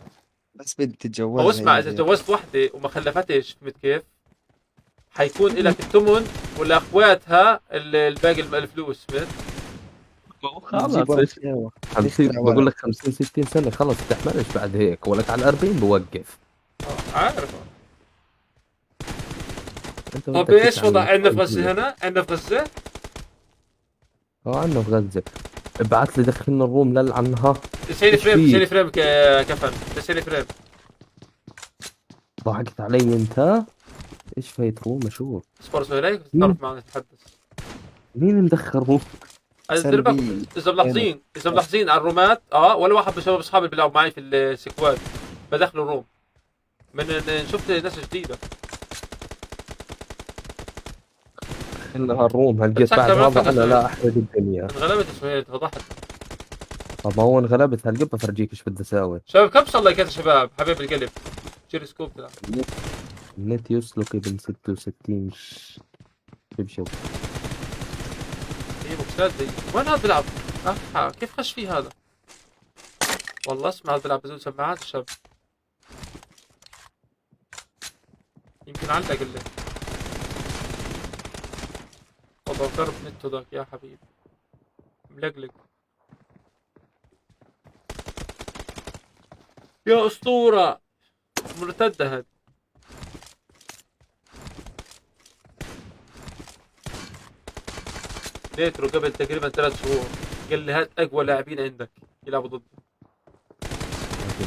بس بدي تتجوزها هو اسمع، هي. اذا تجوزت وحده وما خلفتش، فهمت كيف؟ حيكون لك الثمن ولاخواتها الباقي الفلوس، فهمت؟ ما هو نجيب خلص ورق ايش شاوة. 50 نخترع بقول ورق. لك 50 60 سنة خلص بتحملش بعد هيك، ولك على ال 40 بوقف. عارف. انت طب بدك ايش تتعلم وضع عندنا في غزة شوي. هنا؟ عندنا في غزة؟ اه عندنا في غزة. ابعت لي دخلنا ال room للعنها. 90 إيش frame. فيه؟ 90 frame كفن 90 frame. ضحكت علي انت؟ ايش فايت room اشوف؟ اصبر سهيل تعرف معنا نتحدث. مين مدخل room؟ انا دربك. سلبي. اذا ملاحظين على الرومات، ولا واحد من شباب اصحابي اللي بيلعبوا معي في ال squad بدخلوا ال room من شفت ناس جديدة. دخلنا هال room هلقيت بتسكر بعد ملفك هذا انا يا لا احرق الدنيا. انغلبت يا سهيل، فضحت. طب ما هو انغلبت، هلقيت بفرجيك ايش بدي اساوي. شباب كم صار لايكات يا شباب؟ حبيب القلب جيري سكوب تلعب. النت يسلك ابن 66 شبشب. هي بوكسات زي وين هذا بيلعب؟ كيف خش فيه هذا؟ والله اسمع، هذا بيلعب بدون سماعات الشاب، يمكن علق اللي والله ضرب نته ذاك يا حبيبي ملقلق يا اسطورة مرتدة هذه. نيترو قبل تقريبا 3 شهور قال لي هات اقوى لاعبين عندك يلعبوا ضدي.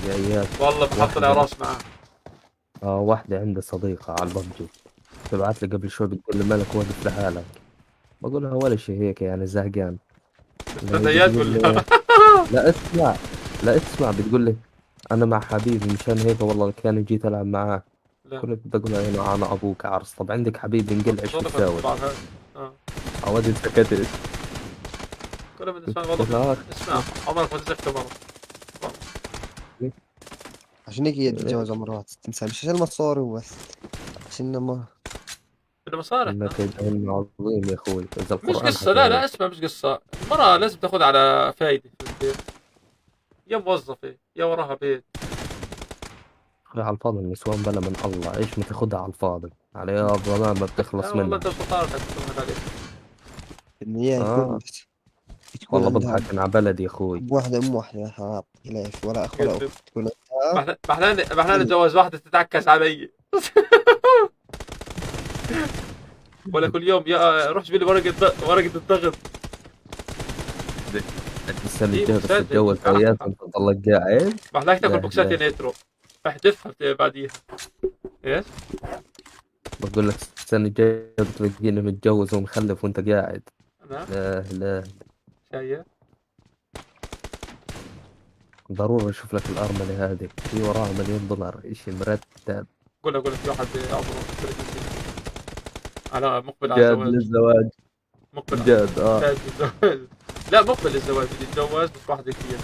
يا اياد. والله بحط واحدة. لي راس معاه. اه واحدة عندها صديقة على الببجي تبعت لي قبل شوي بتقول لي مالك واقف لحالك؟ بقول لها ولا شيء، هيك يعني زهقان. لا هي استنيات بتقول ولا لي لا اسمع، لا اسمع، بتقول لي انا مع حبيبي مشان هيك والله كان جيت العب معاه. لا. كنت بدي اقول لها انا انا ابوك عرس، طب عندك حبيب انقلع ايش صدفة بتساوي؟ بعض هاي. اه عودي سكتت. كل من اسمع قلت والله لها آه، اسمع، عمرك ما تزكى مرة. عشان هيك هي تتجوز عمرها 61 سنة، مش عشان المصاري وبس، عشان ما بدنا مصالح. إن كيدهن عظيم يا اخوي اذا مش القرآن قصة، لا لا. حكى هيك. اسمع، مش قصة، المرأة لازم تاخذ على فايدة، فهمت كيف؟ يا موظفة يا وراها بيت. أخوي على الفاضي النسوان، بلا من الله ايش ما تاخذها على الفاضي على الظلام ما بتخلص لا والله منها. انت وشطارتك بتضحك عليك. بدنا اياها يكون آه. بس تكون والله عندها بضحك انا على بلدي يا اخوي. أب واحدة أم واحدة، حرام خلاف ولا أخ ولا كذب. أخت تكون عندها. محلان اتجوز واحدة تتعكس علي ولا كل يوم يا روح جيب لي ورقة ورقة الضغط. السنة إيه، الجاية بس بوكسات تتجوز زي- اياد انت تضلك قاعد. محلاك تاكل لا، بوكسات يا لا. نيترو، احذفها بعديها ايش؟ بقول لك السنة الجاية بتلاقيني متجوز ومخلف وانت قاعد. انا لا لا، شايف. ضروري اشوف لك الارملة هذه، في وراها مليون دولار، اشي مرتب. قول في واحد عمره 30 على مقبل على جاد الزواج. للزواج. مقبل على جاد، اه. جاد للزواج. لا، مقبل للزواج، بده يتجوز بس واحدة كثير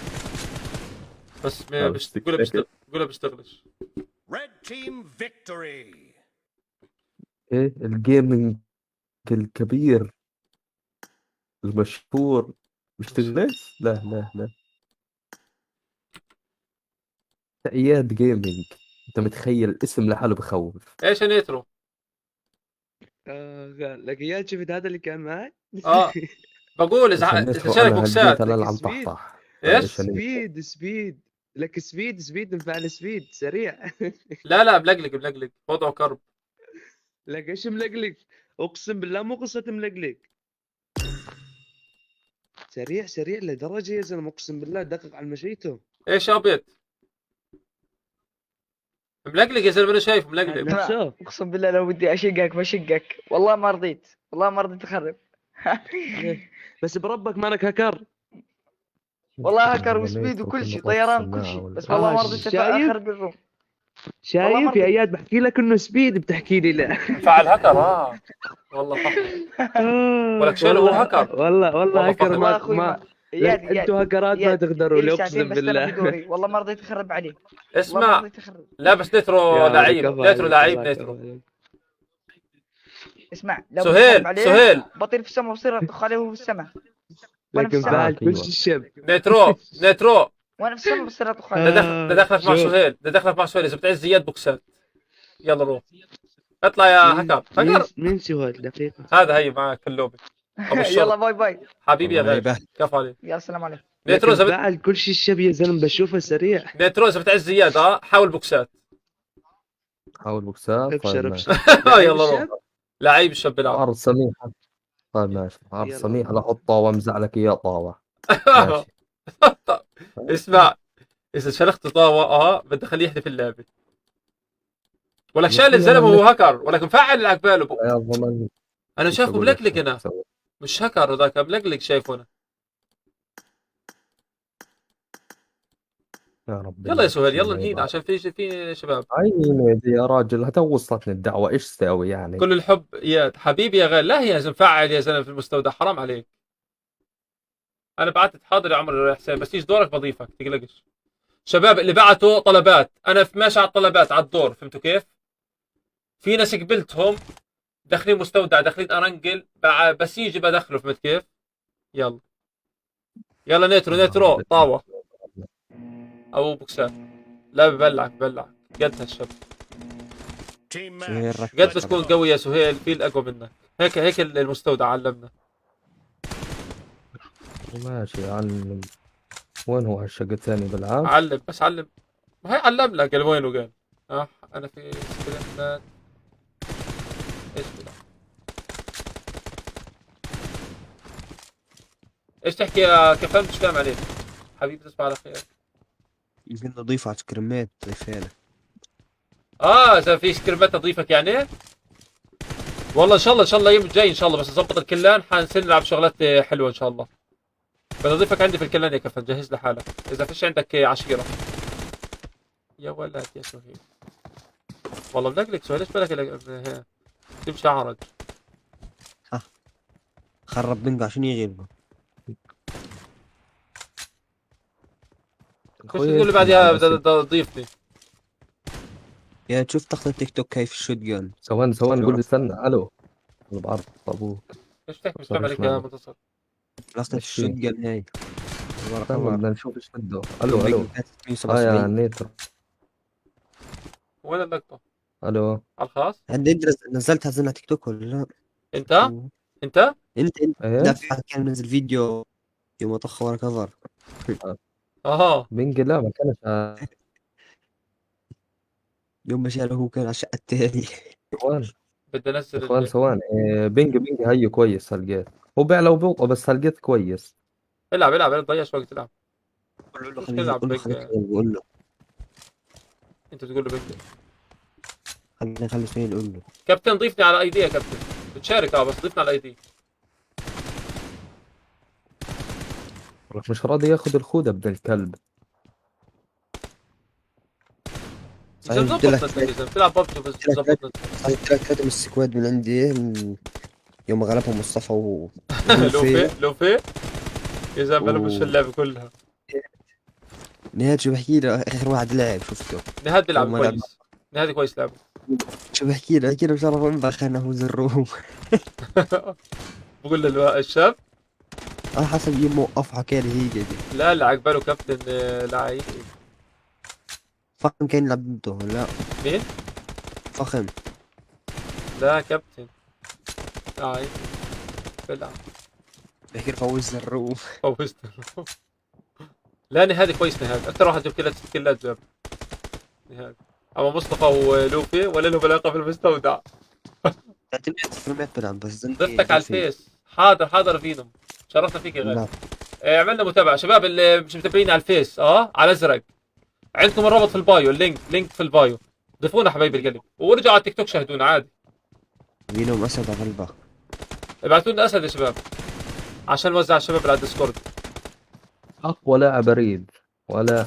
بس ما آه، بش... قولها بشتغل، قولها بشتغلش. Red team victory. ايه ال gaming الكبير المشهور بيشتغلش؟ لا لا لا، اياد gaming، انت متخيل الاسم لحاله بخوف. ايش يا نيترو؟ آه، لك اياد، شفت هذا اللي كان معي؟ اه، بقول اذا عشان اذا نيترو شارك انا بوكسات. هديت انا العب speed. طحطح. ايش؟ عشان speed speed، لك speed speed، مفعل speed سريع. لا لا، ملقلق ملقلق، وضعه كرب. لك ايش ملقلق؟ اقسم بالله مو قصة ملقلق، سريع سريع لدرجة يا زلمة، اقسم بالله دقق على مشيته. ايش يا ابيض؟ ملقلق يا زلمه، انا شايفه ملقلق. نفسه. اقسم بالله لو بدي اشقك بشقك، والله ما رضيت، والله ما رضيت اخرب. بس بربك مالك هكر. والله هكر و speed وكل شيء، طيران كل شيء، بس والله ما رضيت شايف؟ اخرب ال room. والله شايف ما يا رضيت. اياد؟ بحكي لك انه speed، بتحكي لي لا. فعل هكر، اه والله فخر. ولك شيله هو هكر. والله والله والله هكر. فخر. والله ما اخوي ما ما اياد اياد انتوا هكرات ما إياد، تقدروا إلي لي، ساعتين اقسم بستنى بالله. في دوري، والله ما رضيت اخرب عليه، والله ما اسمع، رضيت اخرب. لا بس نيترو يا لعيب، كفو نيترو عليك، لعيب، والله نيترو. كفو عليك. اسمع، لو بدي سهيل اخرب عليه سهيل. بطير في السماء وبصير اطخ عليه وهو في السماء، وانا في لكن السماء، فعل كل أيوة. شيء الشب. نيترو نيترو، وانا في السماء بصير اطخ ده عليه. دخل ده دخلك مع شو؟ سهيل، ده دخلك مع سهيل. اذا بتعز زياد بوكسات، يلا روح اطلع يا مين هكر مين هكر. مين سهيل؟ دقيقة. هذا هي معك في اللوبي ابو يلا الشر. bye bye. حبيبي يا الله غالي، يبهدل. كفو عليك. يا السلام عليكم. نيترو لكن اذا فعل كل شيء الشب يا زلمة، بشوفه سريع. نيترو اذا بتعز زياد، اه حاول بوكسات. حاول بوكسات، طيب ابشر ماشي. ابشر. لعيب يلا روح. الشب. لعيب الشاب بيلعب. عرض سميحة، طيب ماشي، عرض يلا. سميحة، لاحط طاوة امزع لك اياه طاوة. ماشي. اسمع، اذا شلخت طاوة اه بدي اخليه يحذف اللعبة. ولك يا شال أخي الزلمة أنا وهو هكر، ولك مفعل اللي عقباله. يا ضمن. انا مش شايفه أقول لك ملقلق شو انا، أسوي. مش هكر ذاك، ملقلق شايفه انا. يا رب. يلا يا سهيل، يلا الله نهينا يبارك. عشان في شباب. عيني يا راجل، تو وصلتني الدعوة، ايش ساوي يعني؟ كل الحب يا حبيبي يا غالي. لا يا زلمه، فعل يا زلمه في المستودع، حرام عليك. انا بعتت حاضر يا عمر حسين، بس يجي دورك بضيفك، تقلقش. شباب اللي بعتوا طلبات، انا في ماشي على الطلبات على الدور، فهمتوا كيف؟ في ناس قبلتهم داخلين مستودع، داخلين ارنجل، بس يجي بدخله، فهمت كيف؟ يلا يلا نيترو نيترو، طاوة او بوكسات. لا ببلعك ببلعك قدها الشب. Team سهيل match. ركز. قد بتكون قوي يا سهيل، في الاقوى منك. هيك هيك المستودع علمنا. ماشي، علم. وين هو هالشق الثاني بالعاب؟ علم بس علم، ما هي علم لك، قال وينه؟ قال اه انا في سكريمات. ايش بلا ايش تحكي يا كفن؟ مش فاهم عليك حبيبي، تصبح على خير. يمكن نضيفه على سكريمات، ضيفها لك. اه اذا في سكريمات اضيفك يعني، والله ان شاء الله، ان شاء الله يوم الجاي ان شاء الله بس نظبط ال clan، حنصير نلعب شغلات حلوه ان شاء الله. بدي اضيفك عندي في ال clan يا كفن، جهز لحالك اذا فيش عندك عشيره. يا ولد يا سهيل، والله بلقلك سهيل، ايش بالك تمشي عرج. خرب بنجو عشان يغلبه. كيف تقول لي بعديها بدي تضيفني؟ يا تشوف تخطيط تيك توك كيف ال shotgun. ثواني ثواني، قول لي استنى، الو انا بعرف ابوك. ايش تحكي؟ مش sorry، فاهم عليك يا اسمعني. منتصر. لقطة إيش في؟ ال shotgun هاي استنى، بدنا نشوف ايش بده. الو الو، اه يا 177. نيترو. وين اللقطة؟ الو. على الخاص؟ عند انت نزلتها على تيك توك ولا لا؟ انت؟ انت؟ انت انت. ايه. لا، في حد كان منزل فيديو يوم طخ ورا cover. اها. بنجي، لا ما كانش يوم ما شاله هو كان على الشقة التاني. اخوان. بدي انزل اخوان ثواني، إيه، ping ping هيو كويس هلقيت، هو بيعلى وبيوطى بس هلقيت كويس. العب العب، لا تضيعش وقت، العب. قول له مش خليه العب قول له ping. خليك، قول له. انت بتقول له ping. خلينا نخلي سهيل يقول له. كابتن ضيفني على ID يا كابتن، بتشارك بس ضيفني على ID. لك مش راضي ياخذ الخوذة ابن الكلب. مش صحيح مظبط قلت لك نتك يا زلمة، بتلعب ببجي بس قلت لك مظبط نتك. صحيح قلت لك ثلاثة من ال squad من عندي، من يوم غلبهم مصطفى لوفي ولوفي لوفي يا زلمة مش و اللعبة كلها. نهاد شو بحكي له اخر واحد لعب شفته نهاد بيلعب يوم ما لعب كويس، نهاد كويس لعبه. شو بحكي له، بحكي له بشرف امك خلينا نفوز ال room. بقول للشاب انا حسب يوم وقف حكى لي هي دي. لا لا عقباله كابتن، لعيب. فخم كان يلعب ضده لا؟ مين؟ فخم. لا كابتن لعيب بيلعب. بحكي له فوزنا ال room. فوزت. لا نهاد كويس، نهاد اكثر واحد جاب كيلات، 6 كيلات جاب نهاد. اما مصطفى ولوفي ولا لهم علاقة في المستودع. تعتمد فريمات بلعب بس انت ضفتك على الفيس. حاضر حاضر فينوم، شرفنا فيك يا غالي. لا. عملنا متابعه شباب اللي مش متابعين على الفيس، على الازرق عندكم الرابط في ال bio، ال link link في ال bio، ضيفونا حبايب القلب، ورجعوا على التيك توك شاهدونا عادي. فينوم اسد على قلبك. ابعتوا لنا اسد يا شباب عشان نوزع على الشباب اللي على الديسكورد. اقوى لاعب اريد، ولا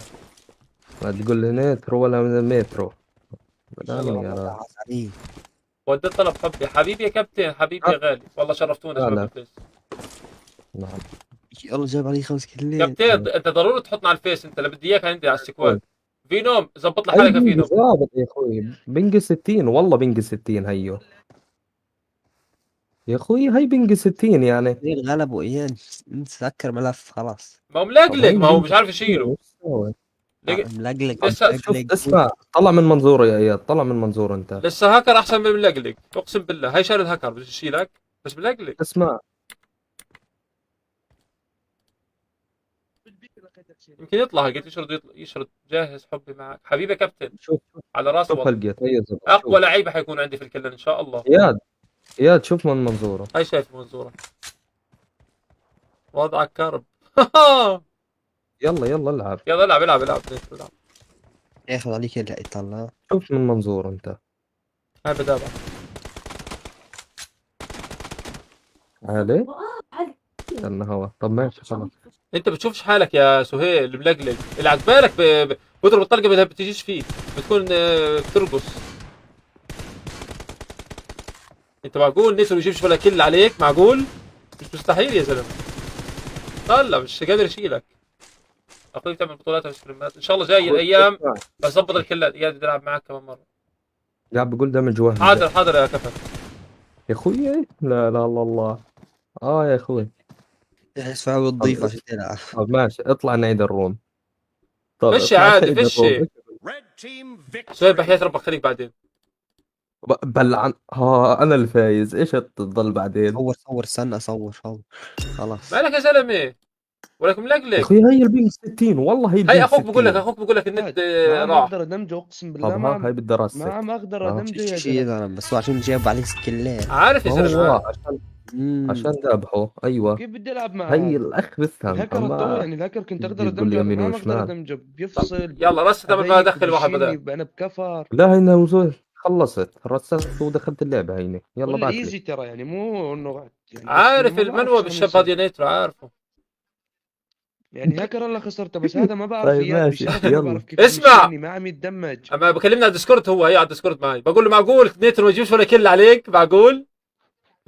ما تقول لي نيترو ولا مترو. لا يا راجل. عليه. وديت طلب حبي حبيبي يا كابتن، حبيبي يا غالي، والله شرفتونا لا، شباب لا. الفيس. نعم. يلا جاب علي 5 كلات. كابتن انت ضروري تحطنا على الفيس، انت اللي بدي اياك عندي على ال squad. فينوم زبط لحالك يا هي فينوم. ظابط يا اخوي، ping 60 والله، ping 60 هيو يا اخوي، هي ping 60 يعني. زي الغلب وايان نسكر ملف خلاص. ما هو ملقلق، طب ما هو هي مش عارف يشيله. إيش سوى؟ ملقلق لسه شوف اسمع، طلع من منظوره يا اياد، طلع من منظوره انت. لسه هاكر احسن من ملقلق، اقسم بالله. هاي شال الهاكر بده يشيلك بس ملقلق. اسمع يمكن يطلع هلقيت يشرد، يطلع يشرد. جاهز حبي معك حبيبي يا كابتن. شوف على راسي شوف والله. هلقيت هي زبط. اقوى شوف. لعيبة حيكون عندي في ال clan ان شاء الله. اياد اياد شوف من منظوره. هاي شايف منظوره، وضعك كرب. يلا يلا العب. يلا العب العب العب العب. ياخذ عليك يلا يطلع. شوف من منظوره انت. هاي بتابع. علي استنى هو. طب ماشي خلاص. انت بتشوفش حالك يا سهيل ملقلق، اللي عقبالك بضرب الطلقة ما بتجيش فيه، بتكون بترقص. انت معقول نسر يجيبش ولا kill عليك؟ معقول؟ مش مستحيل يا زلمة. طلع مش قادر يشيلك. اخوي بتعمل بطولات وستريمات ان شاء الله جاي الايام بس ظبط الكلات. اياد بدي العب معك كمان مرة. قاعد بقول damage وهمي. حاضر حاضر يا كفر يا اخوي. لا لا لا الله. يا اخوي تحس فعل تضيف عشان تلعب. طب ماشي اطلع نعيد ال room. طب فش اطلع عادي، نعيد فش. ال room. Red team victory. سهيل بحياة ربك خليك بعدين. بلعن. ها انا الفايز، ايش تضل بعدين؟ صور صور استنى صور صور خلاص. مالك يا زلمة؟ ولك يا ملقلق. اخوي هي ال ping 60 والله، هي ال ping هي اخوك بقول لك، 60. اخوك بقول لك النت ما عم راح. اقدر ادمجه اقسم بالله. طب ما ها عم هاي بدي ما راسك. عم اقدر ادمجه يا شيء زلمة. يضرب بس هو عشان جاب عليه سكلات. عارف يا ما زلمة هو عارف. عشان عشان ذابحه. ايوه كيف بدي العب مع هي هذا؟ الاخ بفهم. الهاكر اما اتطور يعني، الهاكر كنت اقدر تجي تقول لي ادمجه، يمين ما عم اقدر وشمال. ادمجه، بيفصل يلا رست قبل ما ابيك ادخل واحد بيشيلني بدل. انا بكفر. لا هينا وصلت، خلصت رست ودخلت اللعبة هيني. يلا ولا بعت لي. easy ترى يعني، مو انه يعني، بس عارف إنه ما بعرف المنوى شو عم بالشاب يصير. هذا يا نيترو، عارفه يعني هاكر الله خسرته، بس هذا ما بعرف طيب اياد ماشي بشرفه ما يلا. بعرف كيف عم اسمع. يشيلني، ما عم يتدمج. اما بكلمنا على الديسكورد، هو هي على الديسكورد معي، بقول له معقول نيترو ما يجيبش ولا kill عليك؟ معقول؟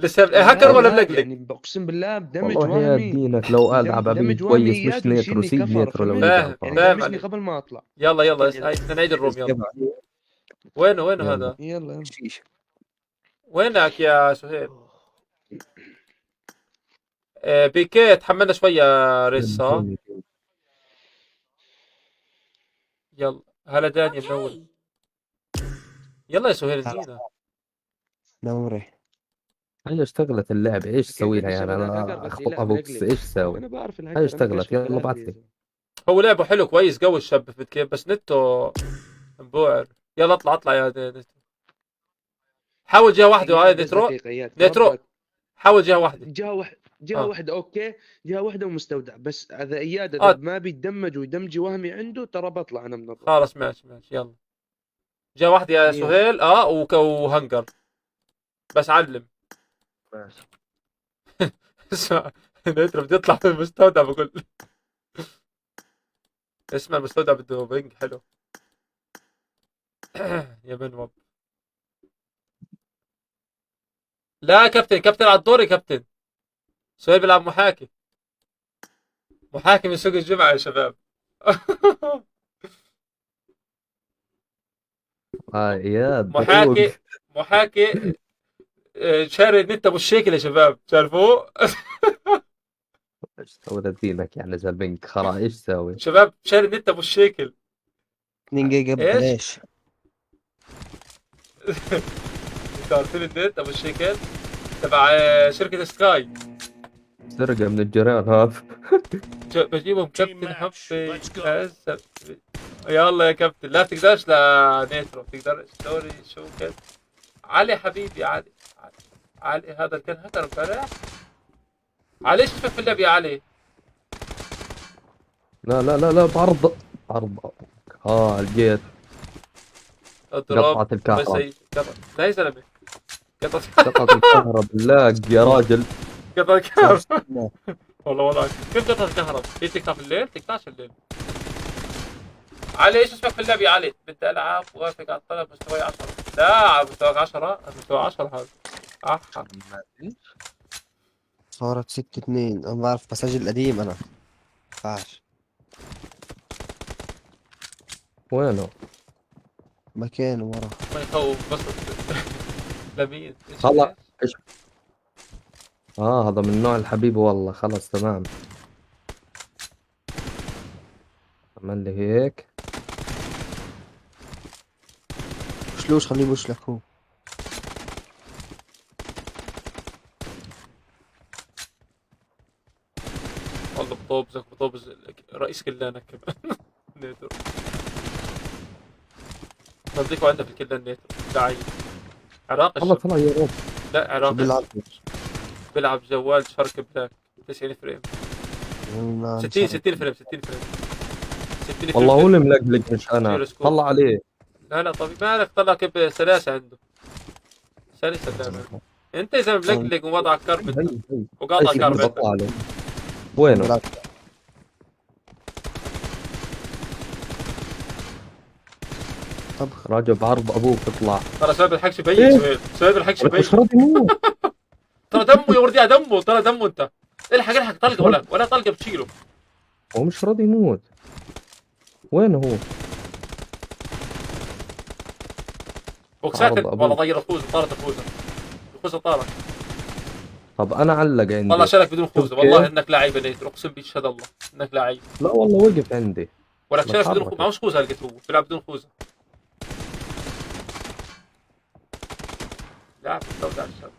لسه لا هاكر ولا لا ملقلق؟ يعني اقسم بالله ب damage والله يا وهمي. دينك لو قال عبابيد damage وهمي كويس اياد مش نيترو، ويشيلني سيب كفر نيترو لو فهمت؟ يجي فاهم على يعني الفاضي. فاهم دمجني عليك. قبل ما اطلع. يلا يلا هاي بدنا نعيد ال room. يلا وينه وينه يلا. هذا؟ يلا شيش. وينك يا سهيل؟ بيكي تحملنا شوي يا ريس. ها يلا هلا دانيا منور. يلا يا سهيل ادينا. نوري. هي اشتغلت اللعبة، ايش حكيت اسوي لك لها يعني؟ الشباب هذا انا هاكر بدي اخبطها يلعب بوكس، ملقلق. ايش اسوي؟ انا بعرف هي الهاكر، انا اشتغلت، كشف يلا ثلاثة بعت يا لي. زلمة. هو لعبه حلو كويس قوي الشاب فهمت كيف، بس نته مبوعر. يلا اطلع اطلع يا نترو، حاول جهة واحدة. هاي اياد بس نترو دقيقة اياد نترو بربك. حاول جهة واحدة. جهة واحدة جهة واحدة okay، جهة واحدة ومستودع بس. اذا اياد اذا ما بيتدمج ويدمجي وهمي عنده ترى بطلع انا من ال room. خلاص ماشي ماشي يلا جهة واحدة يا إيه. سهيل. وهنجر بس علم. ماشي. اسمع، نيترو بده يطلع من المستودع، بقول اسمع، المستودع بده ping حلو. يا بنوب. لا كابتن، كابتن على الدور يا كابتن. سهيل بيلعب محاكي، محاكي من سوق الجمعة يا شباب. اه اياد روق. محاكي محاكي، شاري النت ابو الشيكل يا شباب، تعرفوه؟ ايش سوى دينك يعني اذا ال ping خرا، ايش سوي؟ شباب شاري النت ابو الشيكل. 2 جيجا ايش؟ ببلاش. انتوا عارفين النت ابو الشيكل تبع شركة سكاي. سرقة من الجيران هذا. بجيبهم Team كابتن match. حبي. Let's go. هسه يلا يا كابتن. لا بتقدرش، لا نيترو بتقدرش. sorry شو كده. علي حبيبي، علي علي, علي هذا اللي كان هكر امبارح. علي ايش اسمك في اللعب يا علي؟ لا لا لا لا، بعرض بعرض. لقيت. اضرب. قطعت الكهرباء. بس لا يا زلمه، قطعت. قطعت الكهرباء بالله يا راجل. قطعت الكهرباء. صار والله والله كيف قطعت الكهرباء؟ هي تقطع في الليل؟ تقطعش في الليل. علي ايش اسمك في اللعب يا علي؟ بدي العب، وافق على الطلب، مستواي 10. لا مستواك 10؟ مستوى 10 هذا. احا. صارت 6-2. انا بعرف بسجل قديم انا. بعرف. وينه؟ مكانه ورا. ما يخوف بس. لمين؟ ايش؟ هلا. هذا من نوع الحبيب والله. خلص تمام، عمل لي هيك. شلوش خليه بوشلك هو. والله بطوبزك، بطوبز رئيس كلانك كمان نيترو. نضيفه عندنا في الكلان نيترو لعيب عراقي. والله الشب. طلع يا رب. لا شو عراقي. بيلعب؟ بيلعب جوال شارك بلاك 90 frame. 60 60 frame، 60 frame، 60 frame. والله هو اللي ملقلق مش انا. جيروسكوب. طلع عليه. لا لا طبيعي، مالك طلع كيف سلاسة عنده، سلسة اللعبة. انت يا زلمة ملقلق ووضعك كرب انت. هي هي. وقاطع هي كرب انت. بطلع عليه. وينه؟ بيلعب. طب راجل بعرض ابوك اطلع. ترى سهيل بيلحقش بيك. إيه؟ سهيل، سهيل بيلحقش مش بيك. راضي يموت. ترى دمه يا وردي، دمه، ترى دمه انت. الحق الحق، طلقه ولا طلقه بتشيله. هو مش راضي يموت. وين هو؟ بوكسات. عرض أبوه. والله طير الخوذه، طارت الخوذه، الخوذه طارت. طب انا علق عندي. والله شالك بدون خوذه. شوف والله كيف؟ انك لعيب يا نيتر، اقسم بيشهد الله انك لعيب. لا والله وقف عندي. ولك ما شالك بدون تحرك. خوذه، معهوش خوذه لقيت، هو بيلعب بدون خوذه. لاعب مستودع الشر.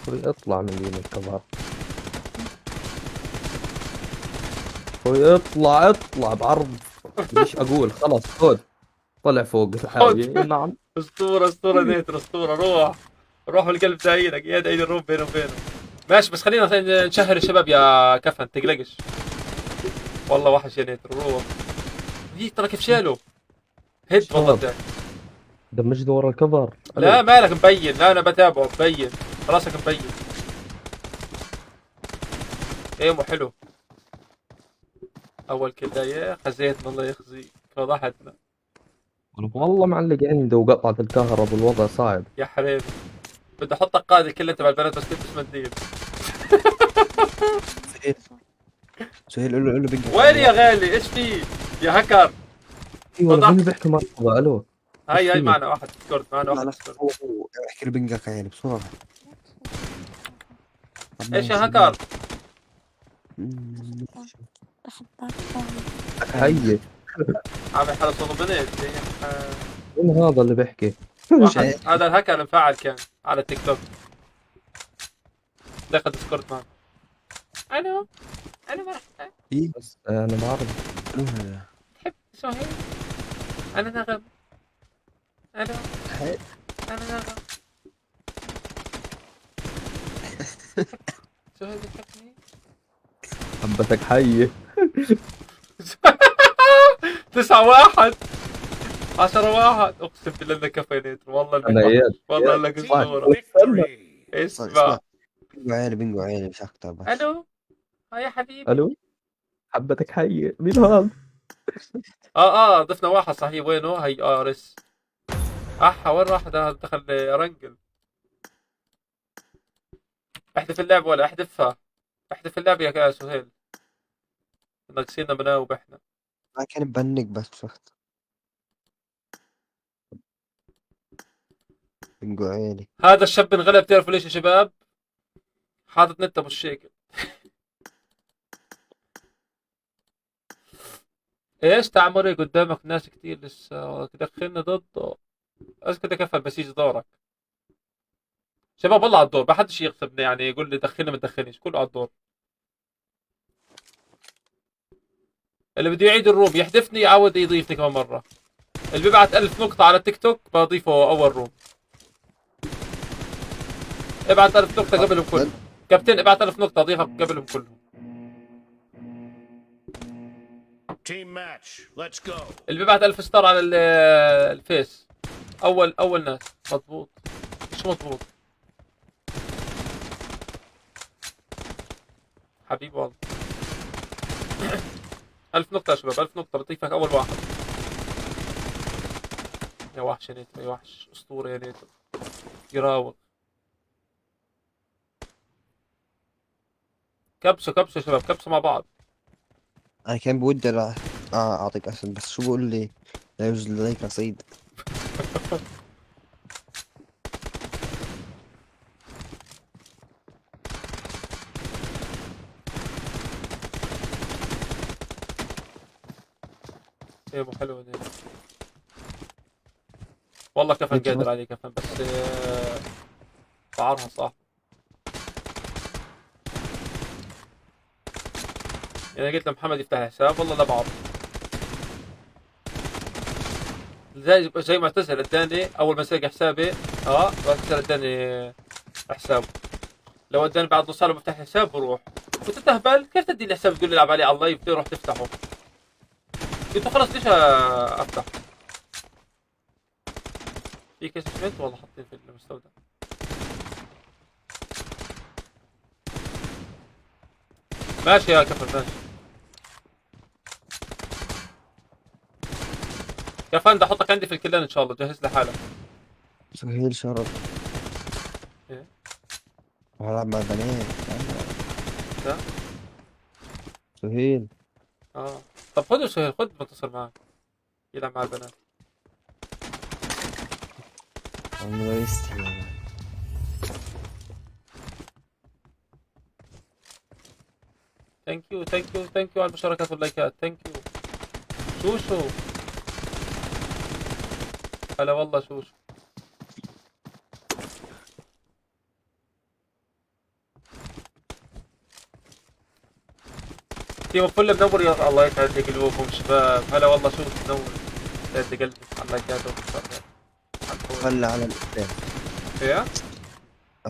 اخوي اطلع من دين الكفر. اخوي اطلع اطلع بعرض. ليش اقول خلص خذ. طلع فوق الحاوية. نعم. اسطوره اسطوره نيتر، اسطوره. روح روح والقلب داعيلك يا داعي الروح بينه وبينه. ماشي بس خلينا نشهر الشباب يا كفن، تقلقش. والله وحش يا نيتر، روح. دي ترى كيف شاله head والله. شباب. ده دمجني ورا ال cover. لا مالك مبين، لا انا بتابعه مبين، راسك مبين. ايه مو حلو. اول كلاية خزيتنا، الله يخزيك فضحتنا. والله معلق عنده وقطعت الكهرب والوضع صعب. يا حبيبي بدي احطك قائد الكل انت مع البنات، بس تلبس منديل. سهيل سهيل، قول له قول له بنجح. وين يا غالي؟ ايش في يا هكر؟ ايوه فضحت. مين بيحكي مرحبا الو؟ هاي هاي في؟ معنا واحد ديسكورد، معنا واحد لا، ديسكورد. هو احكي له بنجك يعني بسرعة. طب ايش يا ماشي. هكر؟ بحبك باي. حي. عامل حاله صوت بنت. مين هذا اللي بيحكي؟ واحد هذا الهكر مفعل كان على التيك توك، دخل ديسكورد معنا. الو الو مرحبا. بس انا بعرف. تحب سهيل؟ انا نغم. الو انا نغم. سهيل بتحبني؟ حبتك حية. 9-1. 10-1. اقسم بالله انك كفو يا نيترو، والله انك انا وحش. اياد. والله انك Team اسطورة. victory. اسمع. اسمع، بينجو عالي، بينجو عالي مش اكتر بس. الو، يا حبيبي. الو، حبتك حية، مين هذا؟ ضفنا واحد صحيح، وينه؟ هي ارس. احا وين راح ده؟ دخل رنجل. احذف اللعب ولا احذفها، احذف اللعب يا سهيل، ناقصينا مناوب احنا. ما كان مبنك بس مش اكتر. بينجو عالي. هذا الشاب انغلب، تعرفوا ليش يا شباب؟ حاطط نت ابو الشيكل. ايش تعمري قدامك ناس كتير لسه تدخلنا ضده. اسكت كفى بس يجي دورك. شباب والله على الدور، ما حدش يغصبني يعني يقول لي دخلني ما تدخلنيش، كله على الدور. اللي بده يعيد ال room يحذفني، يعاود يضيفني كمان مرة. اللي بيبعت 1000 نقطة على التيك توك بضيفه أول room. ابعت 1000 نقطة قبلهم كلهم. كابتن ابعت 1000 نقطة أضيفك قبلهم كلهم. Team match. Let's go. اللي بيبعت 1000 star على الفيس أول ناس. مضبوط، مش مضبوط حبيبي والله. 1000 نقطة يا شباب، 1000 نقطة بضيفك أول واحد. يا وحش يا نيتو، يا وحش أسطورة يا نيتو، يراوغ. كبسوا كبسوا يا شباب، كبسوا مع بعض. انا كان بودي اعطيك اسم، بس شو بقول لي؟ لا يوجد لديك رصيد. يا ابو حلو نيتو. والله كفن نيتو قادر بس. عليه كفن، بس بعرها صح. يعني قلت لمحمد يفتح حساب، والله لا بعرف. زي معتزل اداني اول ما سرق حسابي، معتزل اداني حسابه. لو اداني بعد نص ساعة بفتح حساب بروح. كنت تهبل، كيف تدي لي حساب تقول لي العب عليه على ال live، تروح تفتحه؟ قلت خلص ليش افتح؟ في كيس اسمنت والله حاطين في المستودع. ماشي يا كفن، ماشي كفن، ده احطك عندي في ال clan ان شاء الله، جهز لي حالك. سهيل شرف. إيه؟ هلعب مع بنات. لا. سهيل. طب خذ سهيل، خذ منتصر معك يلعب مع البنات. الله يستر. thank you thank you thank you على المشاركات واللايكات، thank you. شوشو هلا والله شوشو. تيمو فل منور، يا الله يسعد لي قلوبكم شباب. هلا والله شوشو منور، يسعد لي قلبك على اللايكات والمشاركات. فل على الإفلاس. ايه؟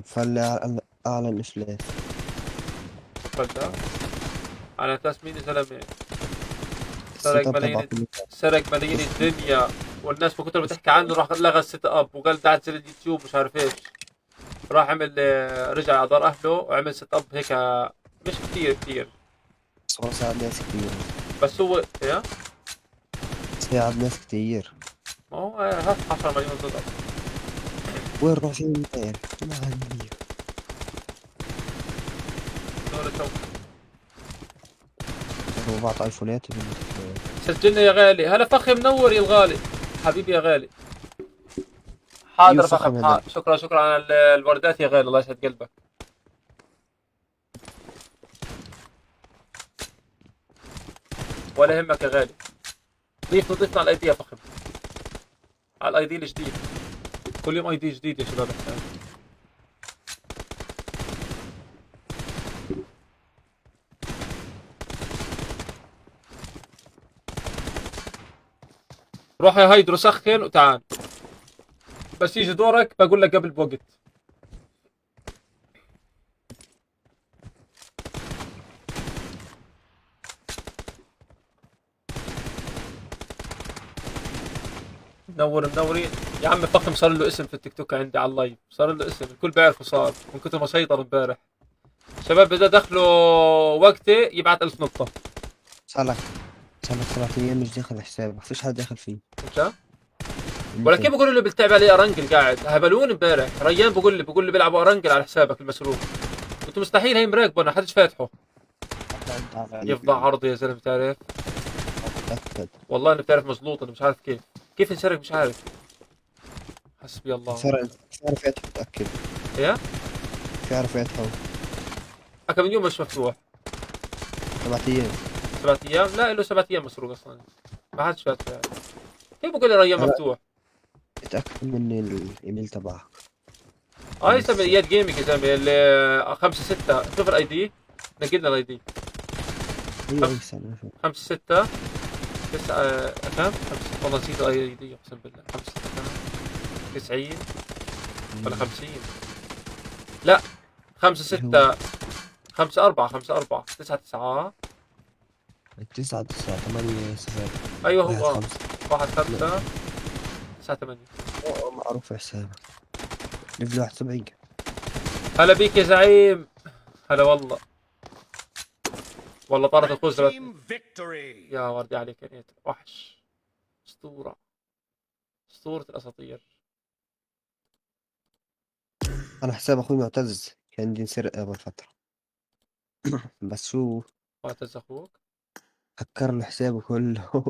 فل على أعلى الإفلاس. فل على اساس مين يا زلمه؟ سرق ال setup تبع ملايين كل سرق ملايين الدنيا، والناس من كتر ما تحكي عنه راح لغى ال setup وقال تعال تنزل اليوتيوب مش عارف ايش. راح عمل، رجع على دار اهله وعمل setup هيك مش كثير كثير. بس هو ساعد ناس كتير. بس هو ايه؟ ساعد ناس كتير. ما هو هات 10 مليون دولار. وين راح فين؟ ما عندي. دور سو. بعض ايفونات. سجلنا يا غالي. هلا فخي منور يا الغالي، حبيبي يا غالي. حاضر أيوة فخم، فخم هذا. حاضر. شكرا شكرا على الوردات يا غالي، الله يسعد قلبك. ولا يهمك يا غالي. ضيفنا على ال ID يا فخم، على ال ID الجديد. كل يوم ID جديد يا شباب احنا. روح يا هيدرو سخن وتعال، بس يجي دورك بقول لك قبل بوقت. منور منورين يا عم. فخم صار له اسم في التيك توك عندي على ال live، صار له اسم، الكل بيعرفه صار من كثر ما سيطر امبارح. شباب بدي دخله وقتي يبعث 1000 نقطة. صار لك 7 ايام مش داخل حسابك، فيش حد داخل فيه. انت ولا كيف؟ بقولوا لي بتلعب عليه ارنجل، قاعد هبلون امبارح. ريان بقول لي بيلعبوا ارنجل على حسابك المسروق. قلت مستحيل، هي مراقبه، انا حدش فاتحه. يفضع عرضي يا زلمه، بتعرف؟ متأكد؟ والله اني بتعرف مزلوط، انا مش عارف كيف انسرق، مش عارف، حسبي الله. صار في فاتحه، متأكد؟ ايه. في فاتحه. كم من يوم مش مفتوح؟ 7 ايام. 7 ايام؟ لا، له 7 ايام مسروق اصلا، ما حدش فاتحه يعني. كيف بقول لي ريان مفتوح؟ اتأكد من الايميل تبعك. اه يا زلمه، اياد Gaming يا زلمه، اللي 5 6 شوف ال ID، نقلنا ال ID. ايوه، استنى. 5 6 9 كم؟ 5، والله نسيت ال ID، اقسم بالله. 5 6 90 ولا 50؟ لا، 5 6 5 4 5 4 9 9. 9 9 8 0. ايوه. 1 هو 5. 1 5 9 8. معروف حسابك، level 71. هلا بيك يا زعيم، هلا والله والله، طارت الخوذ. Team victory. يا وردي عليك يا نيت، وحش، اسطورة، اسطورة الاساطير. انا حساب اخوي معتز كان عندي انسرق قبل فترة، بس شو؟ معتز اخوك؟ هكر له حسابه كله.